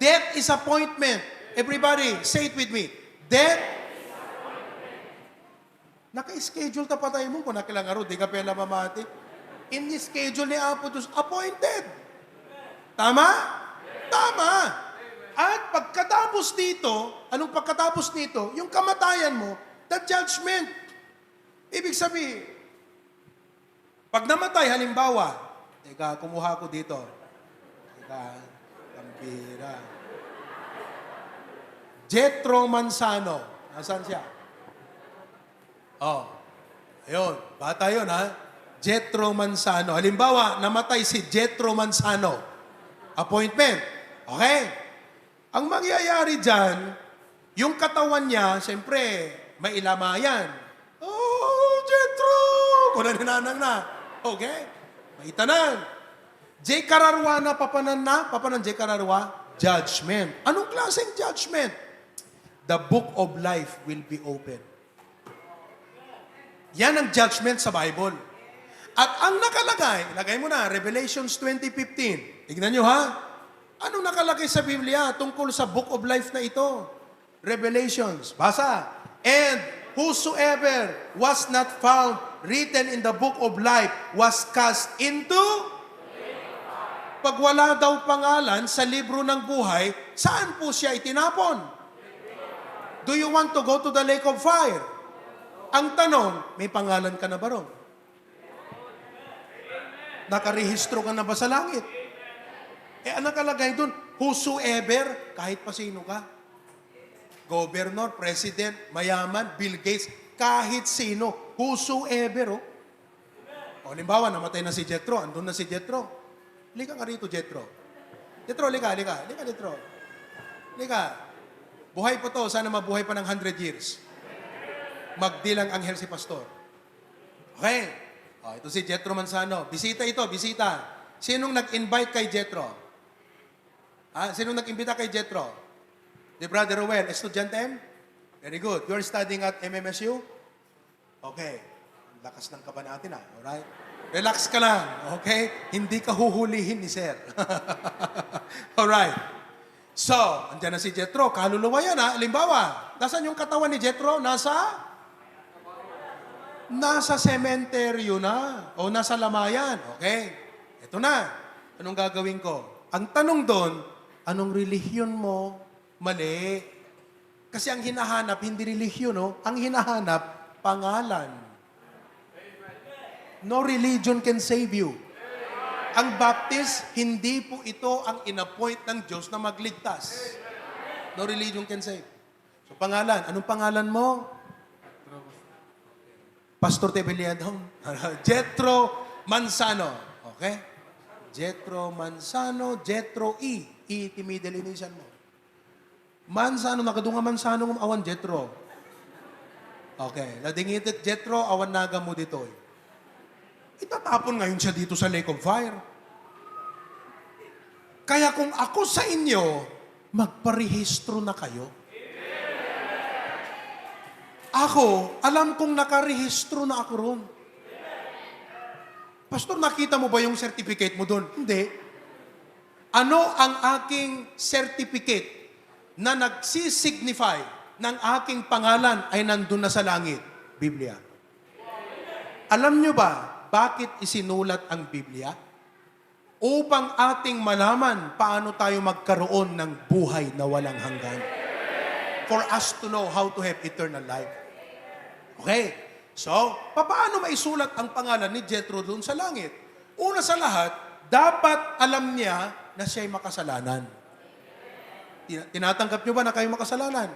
Death is appointment. Everybody, say it with me. Death. Naka-schedule ta patay mo kung nakilangaro, di ka pala mamati. In the schedule ni Apo Diyos, appointed. Tama? Tama. At pagkatapos dito, anong pagkatapos nito? Yung kamatayan mo, the judgment. Ibig sabihin, pag namatay, halimbawa, teka, kumuha ko dito. Teka, kampira. Jethro Manzano. Nasaan siya? Oh, ayun. Bata yun, ha? Jethro Manzano. Halimbawa, namatay si Jethro Manzano. Appointment. Okay? Ang mangyayari dyan, yung katawan niya, siyempre, may ilamayan. Oh, Jethro! Kung naninanang na. Okay? May itanan. J. Kararwa na, papanan J. Kararwa? Judgment. Anong klaseng judgment? The book of life will be open. Yan ang judgment sa Bible. At ang nakalagay, lagay mo na, Revelations 20:15. Tignan nyo ha. Anong nakalagay sa Biblia tungkol sa book of life na ito? Revelations. Basa. And whosoever was not found written in the book of life was cast into... Pag wala daw pangalan sa libro ng buhay, saan po siya itinapon? Do you want to go to the lake of fire? Ang tanong, may pangalan ka na ba ron? Nakarehistro ka na ba sa langit? Ang nakalagay doon, whosoever, kahit pa sino ka. Governor, president, mayaman, Bill Gates, kahit sino, whosoever. O, halimbawa, namatay na si Jethro, andun na si Jethro. Lika nga rito, Jethro. Jethro, lika. Lika, Jethro. Lika. Buhay pa to, sana mabuhay pa ng 100 years. Magdilang anghel si pastor. Okay. O, ito si Jethro Manzano. Bisita ito, bisita. Sinong nag-invite kay Jethro? Sinong nag-imbita kay Jethro? The Brother Ruel, estudyante? Very good. You're studying at MMSU? Okay. Lakas ng kaba natin alright? Relax ka lang, okay? Hindi ka huhulihin ni Sir. Alright. So, andyan na si Jethro. Kaluluwa yan Halimbawa, nasaan yung katawan ni Jethro? Nasa sementeryo na. O nasa lamayan. Okay. Ito na. Anong gagawin ko? Ang tanong doon, anong relihiyon mo? Mali. Kasi ang hinahanap, hindi relihiyon, no? Ang hinahanap, pangalan. No religion can save you. Ang baptist, hindi po ito ang inappoint ng Diyos na magligtas. No religion can save. So pangalan, anong pangalan mo? Pastor Tebeliadong. Jethro Manzano. Okay? Jethro Manzano, Jethro E. E, ti middle initial mo. Manzano, nakadunga Manzano ng awan Jethro. Okay. Ladingitit Jethro, awan naga mo dito. Itatapon ngayon siya dito sa lake of fire. Kaya kung ako sa inyo, magparehistro na kayo. Ako, alam kong nakarehistro na ako ron. Pastor, nakita mo ba yung certificate mo doon? Hindi. Ano ang aking certificate na nagsisignify ng aking pangalan ay nandun na sa langit? Biblia. Alam nyo ba, bakit isinulat ang Biblia? upang ating malaman paano tayo magkaroon ng buhay na walang hanggan. For us to know how to have eternal life. Okay? So, paano maisulat ang pangalan ni Jethro doon sa langit? Una sa lahat, dapat alam niya na siya'y makasalanan. Tinatanggap niyo ba na kayo makasalanan?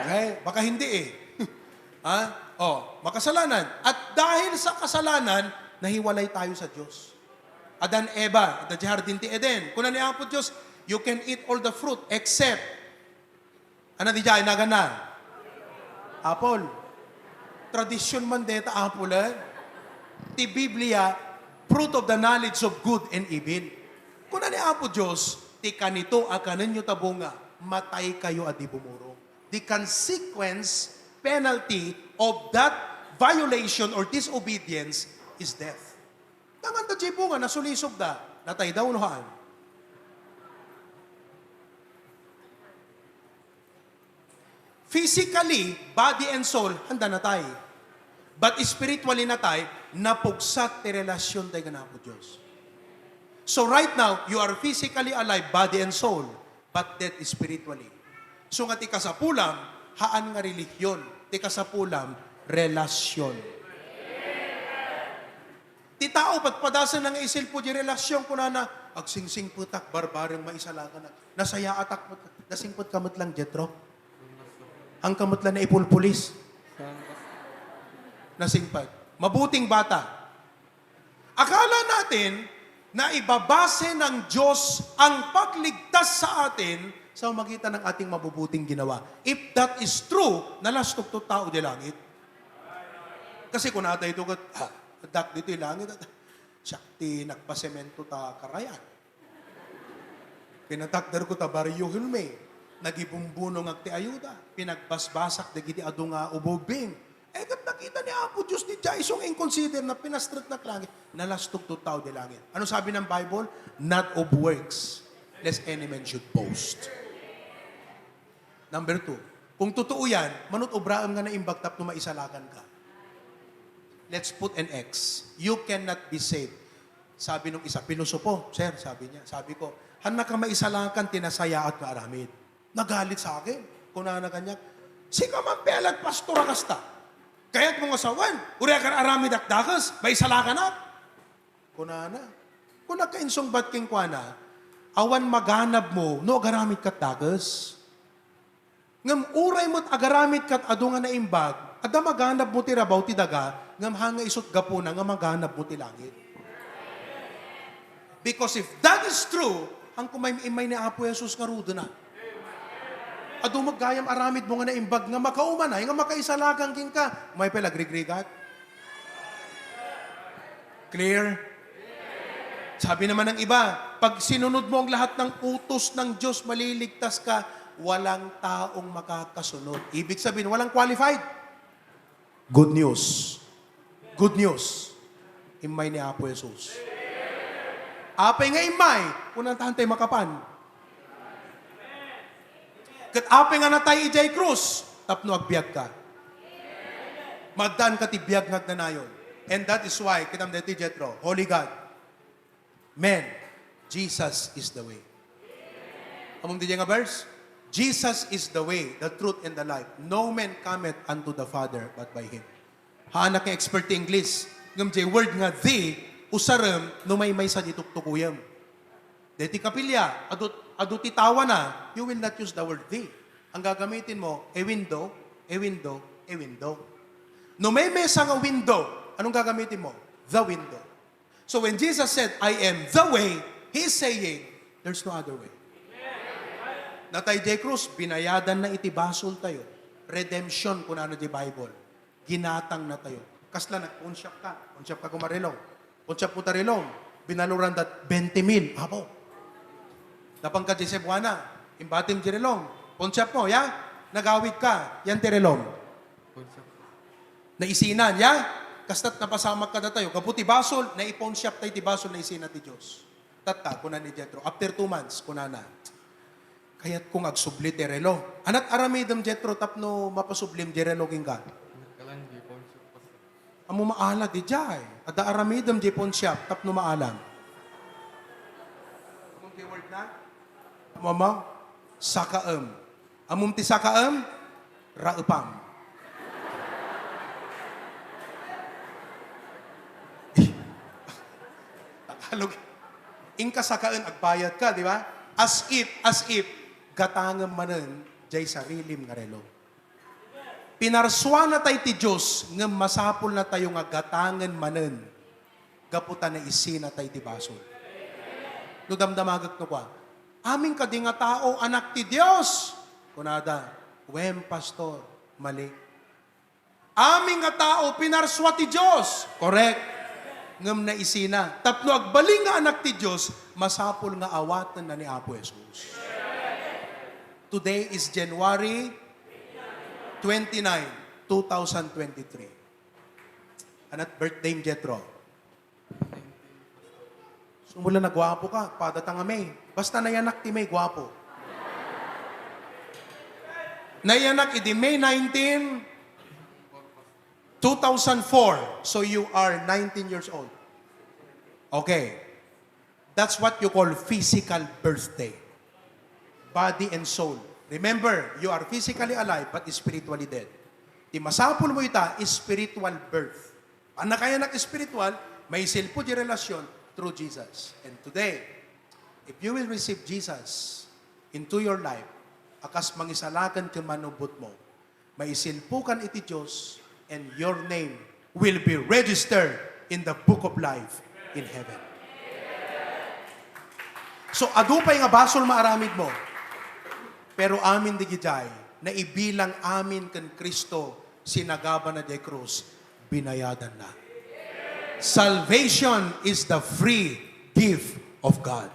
Okay? Baka hindi eh. Makasalanan. At dahil sa kasalanan, nahiwalay tayo sa Diyos. Adan Eva, the Jardin ti Eden. Kung ni Apo Diyos, you can eat all the fruit except ano di dyan, nagana? Apple. Tradisyon man deta apple. Ti Biblia, fruit of the knowledge of good and evil. Kung ni Apo Diyos, ti kanito akanan nyo tabunga, matay kayo at di bumuro. The consequence, penalty of that violation or disobedience is death. Tangan ta bunga, nasulisog da, natay daw nohaan. Physically, body and soul, handa na tayo. But spiritually na tayo, napugsat ti relasyon tayo na po Diyos. So right now, you are physically alive, body and soul, but dead spiritually. So nga ti kasapulam, haan nga relihiyon. Ti kasapulam, relasyon. Ti tao, patpadasan ng isil po di relasyon ko na agsingsing putak, barbareng maisalakan na. Nasaya atak mo, nasingpot kamot lang, Jethro. Ang kamot lang na ipulpulis. Nasingpad. Mabuting bata. Akala natin na ibabase ng Diyos ang pagligtas sa atin sa magitan ng ating mabubuting ginawa. If that is true, nalastok to tao di langit. Kasi kung natay ito, dak dito yung langit, sakti nagpasemento ta karayan. Pinatakdar ko ta baryo hulme. Nagibumbunong agti ayuda. Pinagbasbasak dagiti adu nga ubobing. Kat nakita ni Apo Diyos ni Jaisong inconsider na pinastrat na langit. Nalastok to tao di langit. Ano sabi ng Bible? Not of works, lest any man should boast. Number 2, kung totoo yan, manut obraam nga na imbagtap no maisalakan ka. Let's put an X. You cannot be saved. Sabi nung isa, pinusupo, sir, sabi niya. Sabi ko, hanak ka maisalakan, tinasaya at maaramid. Nagalit sa akin. Kung na kanya, sika man pelat pastora kasta. Kaya't mga sawan, uri akar arami dakdakas, may salakan na. Kung na. Kung nagkainsong bat king kwa na, awan maganab mo, no agaramit kat dagas. Ngam uray mo't agaramit kat adu nga na imbag, ada maganab mo ti rabaw ti daga, ngam hanga isot gapuna nga maganab mo ti langit. Because if that is true, ang kumay-imay ni Apo Jesus nga rudo na. Adu maggayam aramid mo nga na imbag nga makaumanay, nga makaisalagang king ka. May pelagrigrigat. Clear? Sabi naman ng iba, pag sinunod mo ang lahat ng utos ng Diyos, maliligtas ka, walang taong makakasunod. Ibig sabihin, walang qualified. Good news. Good news. Imay ni Apo Jesus. Apay nga imay, unang tahantay makapan. Kat apay nga natay ijay krus, tapno agbiag ka. Magdaan ka ti biag nagnanayon. And that is why, kitam deti Jethro, Holy God, men, Jesus is the way. Among di nga verse? Jesus is the way, the truth, and the life. No man cometh unto the Father but by Him. Haanak nga expert English. Ngam jay word nga the, usarem, no may sa dituktukuyam. Deti kapilya, adut itawa na, you will not use the word the. Ang gagamitin mo, a window, a window, a window. No may mesa nga window, anong gagamitin mo? The window. So when Jesus said, I am the way, He's saying, there's no other way. Natay J. Cruz, binayadan na itibasol tayo. Redemption, kung ano di Bible. Ginatang na tayo. Kasla na, unsyap ka kumarilong. Unsyap mo tarilong. Binaluran dat 20,000. Apo. Napang ka Joseph Buana, imbatim tirilong. Unsyap mo, ya? Nagawid ka, yan tirilong. Naisinan, ya? Kastat napasamak ka na tayo. Kaputi basol, naiponsyap tayo ti basol na isina ti Diyos. Tata, kuna ni Jethro. After 2 months, kuna na. Kaya't kung agsubli ti relo. Anat aramidam Jethro tapno mapasublim ti relo king ka. Amo maala di jay. Ada aramidam di ponsyap tapno maalam. na? Mama, sakaem. Amum ti sakaem, raupam. Tagalog. Ingka sakaen, agbayad ka, di ba? As if, gatangem manen, jay sarilim nga relo. Pinarswa na tayo ti Diyos, nga masapol na tayo nga gatangan manen, gaputan na isina tayo ti basol. No damdamagak no kwa, aming kadi nga tao, anak ti Diyos. Kunada, pastor, mali. Aming nga tao, pinarswa ti Diyos. Correct. Ngam na isina. Tapno agbaling nga anak ti Diyos, masapol nga awatan na ni Apo Jesus. Today is January 29, 2023. Anat birthday mo, Jetro? Sumula na gwapo ka, padatang may. Basta nayanak ti may gwapo. Nayanak idi May 19, 2004. So you are 19 years old. Okay. That's what you call physical birthday. Body and soul. Remember, you are physically alive but spiritually dead. Di masapul mo ita, spiritual birth. Ang nakayanak spiritual, may silpo di relasyon through Jesus. And today, if you will receive Jesus into your life, akas mangisalakan ka manubot mo, may silpukan iti Diyos, and your name will be registered in the book of life in heaven. So, adupay nga basol maaramid mo, pero amin di gijay, na ibilang amin kan Kristo, sinagaba na di krus, binayadan na. Salvation is the free gift of God.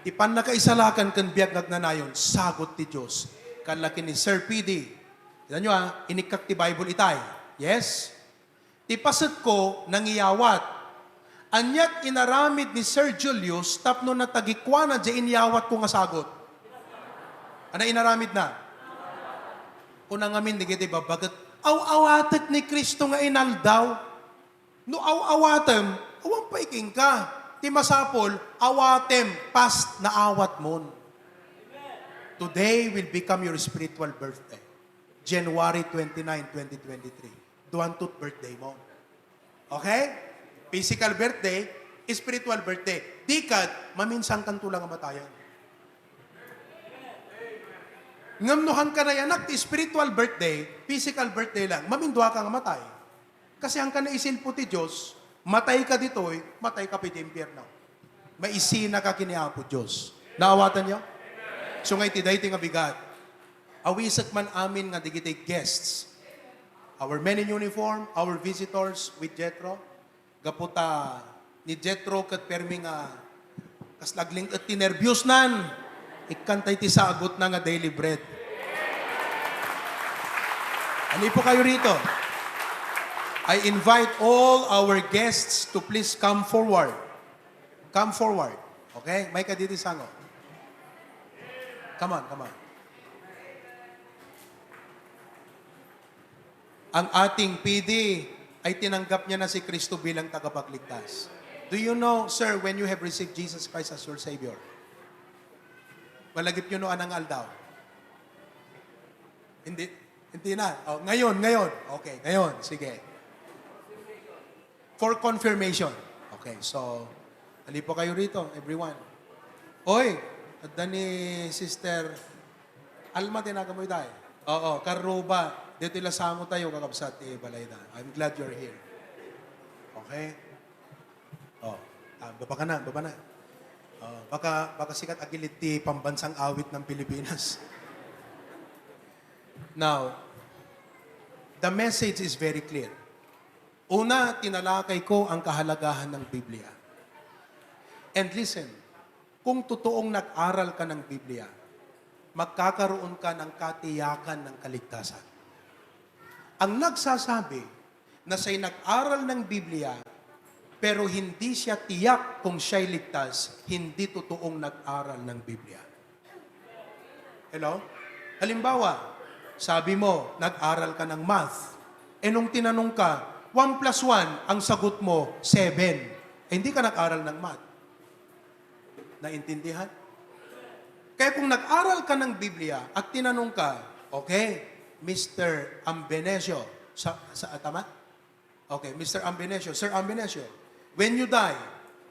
Ipan na kaisalakan kan biag nagnanayon, sagot ti Diyos. Kanlaki ni Sir PD. Yan nyo inikak ti Bible itay. Yes? Ti paset ko, nangiyawat. Anyat inaramid ni Sir Julius, tapno na tagikwa na di iniyawat ko nga sagot. Ano inaramid na? Unang amin, di kiti babagat, aw-awatet ni Kristo nga inaldaw. No aw-awatem, awang paiking ka. Ti masapol, awatem, past na awat mon. Today will become your spiritual birthday. January 29, 2023. Duantut birthday mo. Okay? Physical birthday, spiritual birthday. Dikat, maminsang kantulang amatayan. Ngamnuhan ka na yanak, ti spiritual birthday, physical birthday lang, mamindwa kang matay. Kasi ang ka na isilpo ti Diyos, matay ka ditoy, matay ka piti impyerno. Maisina ka kiniapo Diyos. Naawatan niyo? So ngay ti dayti nga bigat. Awisak man amin nga digitay guests. Our men in uniform, our visitors with Jetro. Gaputa ni Jetro kat permi nga kaslagling at tinervyos nan. Ikantay ti sagot na nga daily bread. Ano po kayo rito? I invite all our guests to please come forward. Come forward. Okay? May kaditi sango. Come on, come on. Ang ating PD ay tinanggap niya na si Kristo bilang tagapagligtas. Do you know, sir, when you have received Jesus Christ as your Savior, malagip nyo no anang aldaw? Hindi na. Oh, ngayon. Okay, ngayon. Sige. For confirmation. Okay, so, hali po kayo rito, everyone. Oy, at ni Sister Alma, tinaga mo tayo. Oo, Karuba. Dito ilasamo tayo, kakabsat Balayda. I'm glad you're here. Okay? Oh, baba ka na, baba na. Baka sikat agilit ti pambansang awit ng Pilipinas. Now, the message is very clear. Una, tinalakay ko ang kahalagahan ng Biblia. And listen, kung totoong nag-aral ka ng Biblia, magkakaroon ka ng katiyakan ng kaligtasan. Ang nagsasabi na siya'y nag-aral ng Biblia, pero hindi siya tiyak kung siya'y ligtas, hindi totoong nag-aral ng Biblia. Hello? Halimbawa, sabi mo, nag-aral ka ng math. E nung tinanong ka, 1 plus 1, ang sagot mo, 7. Eh, hindi ka nag-aral ng math. Naintindihan? Kaya kung nag-aral ka ng Biblia at tinanong ka, okay, Mr. Ambenesio, tama? Okay, Mr. Ambenesio, Sir Ambenesio, when you die,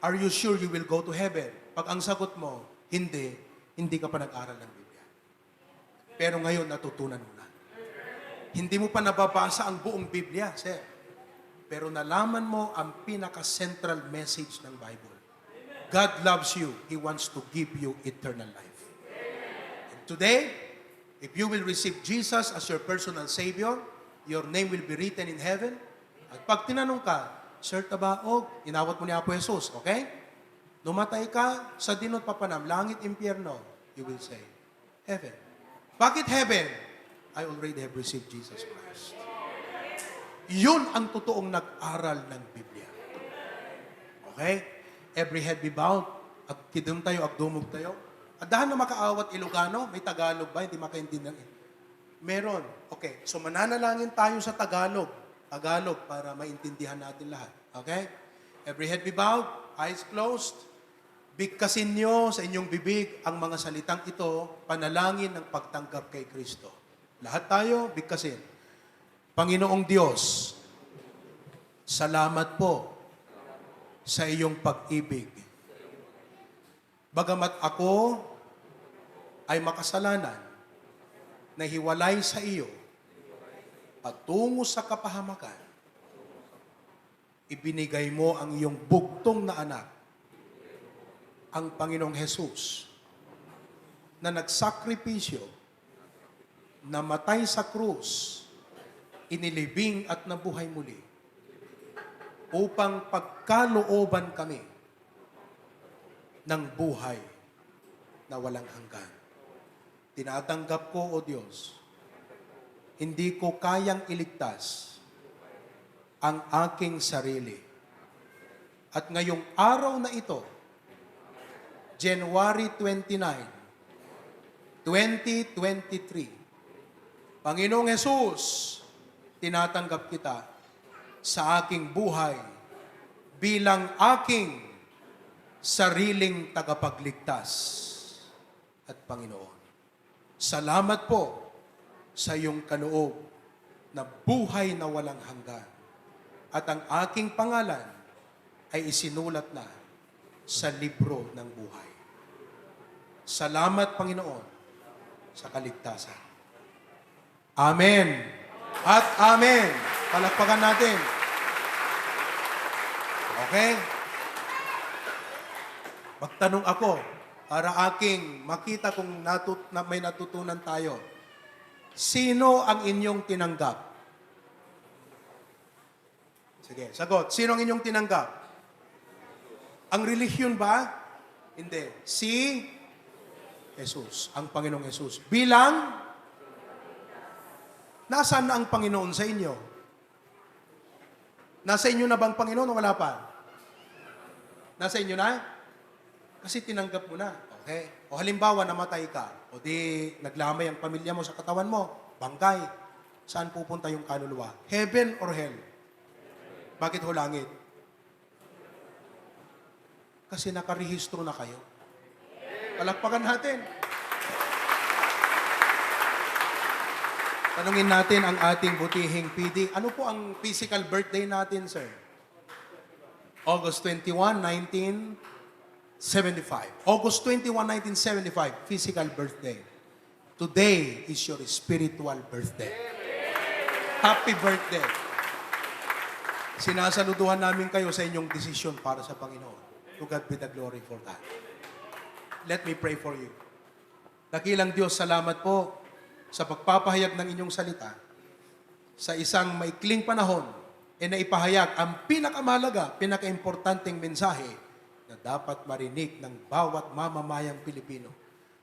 are you sure you will go to heaven? Pag ang sagot mo, hindi ka pa nag-aral ng Biblia. Pero ngayon, natutunan mo na. Hindi mo pa nababasa ang buong Biblia, sir. Pero nalaman mo ang pinaka-central message ng Bible. God loves you. He wants to give you eternal life. And today, if you will receive Jesus as your personal Savior, your name will be written in heaven. At pag tinanong ka, Sir Tabaog, inawat mo ni Apo Jesus, okay? Numatay ka sa dinot papanam, langit, impyerno, you will say, heaven. Bakit heaven? I already have received Jesus Christ. Yun ang totoong nag-aral ng Biblia. Okay? Every head be bowed. At kidum tayo, agdumog tayo. At dahil na makaawat Ilocano, may Tagalog ba? Hindi makaintindihan. Meron. Okay. So mananalangin tayo sa Tagalog. Tagalog para maintindihan natin lahat. Okay? Every head be bowed. Eyes closed. Bigkasin nyo sa inyong bibig ang mga salitang ito, panalangin ng pagtanggap kay Kristo. Lahat tayo, bigkasin. Panginoong Diyos, salamat po sa iyong pag-ibig. Bagamat ako ay makasalanan, na hiwalay sa iyo, patungo sa kapahamakan, ibinigay mo ang iyong bugtong na anak, ang Panginoong Jesus, na nagsakripisyo, namatay sa krus, inilibing at nabuhay muli, upang pagkalooban kami ng buhay na walang hanggan. Tinatanggap ko, O Diyos, hindi ko kayang iligtas ang aking sarili. At ngayong araw na ito, January 29, 2023, Panginoong Jesus, tinatanggap kita sa aking buhay bilang aking sariling tagapagligtas at Panginoon. Salamat po sa iyong kaloob na buhay na walang hanggan at ang aking pangalan ay isinulat na sa libro ng buhay. Salamat, Panginoon, sa kaligtasan. Amen. At amen. Palakpakan natin. Okay? Magtanong ako para aking makita kung may natutunan tayo. Sino ang inyong tinanggap? Sige, sagot. Sino ang inyong tinanggap? Ang relihiyon ba? Hindi. Si Jesus, ang Panginoong Jesus. Bilang nasaan na ang Panginoon sa inyo? Nasa inyo na bang Panginoon o wala pa? Nasa inyo na? Kasi tinanggap mo na. Okay? O halimbawa, namatay ka. O di, naglamay ang pamilya mo sa katawan mo. Bangkay. Saan pupunta yung kaluluwa? Heaven or hell? Bakit ho langit? Kasi nakarehistro na kayo. Palakpakan natin. Tanungin natin ang ating butihing PD. Ano po ang physical birthday natin, sir? August 21, 1975. August 21, 1975, physical birthday. Today is your spiritual birthday. Happy birthday. Sinasaluduhan namin kayo sa inyong desisyon para sa Panginoon. To God be the glory for that. Let me pray for you. Dakilang Diyos, salamat po sa pagpapahayag ng inyong salita sa isang maikling panahon na ipahayag ang pinakamahalaga, pinakaimportanteng mensahe na dapat marinig ng bawat mamamayang Pilipino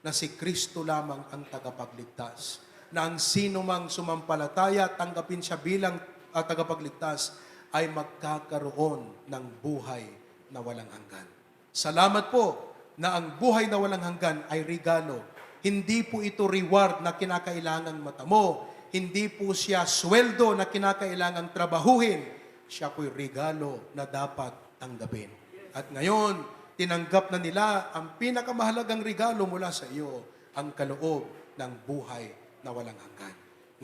na si Kristo lamang ang tagapagligtas. Na ang sino mang sumampalataya, tanggapin siya bilang tagapagligtas, ay magkakaroon ng buhay na walang hanggan. Salamat po na ang buhay na walang hanggan ay regalo. Hindi po ito reward na kinakailangang matamo. Hindi po siya sweldo na kinakailangang trabahuhin. Siya po'y regalo na dapat tanggapin. At ngayon, tinanggap na nila ang pinakamahalagang regalo mula sa iyo, ang kaloob ng buhay na walang hanggan.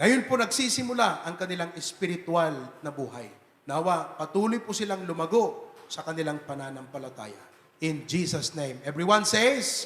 Ngayon po nagsisimula ang kanilang espiritual na buhay. Nawa, patuloy po silang lumago sa kanilang pananampalataya. In Jesus' name. Everyone says,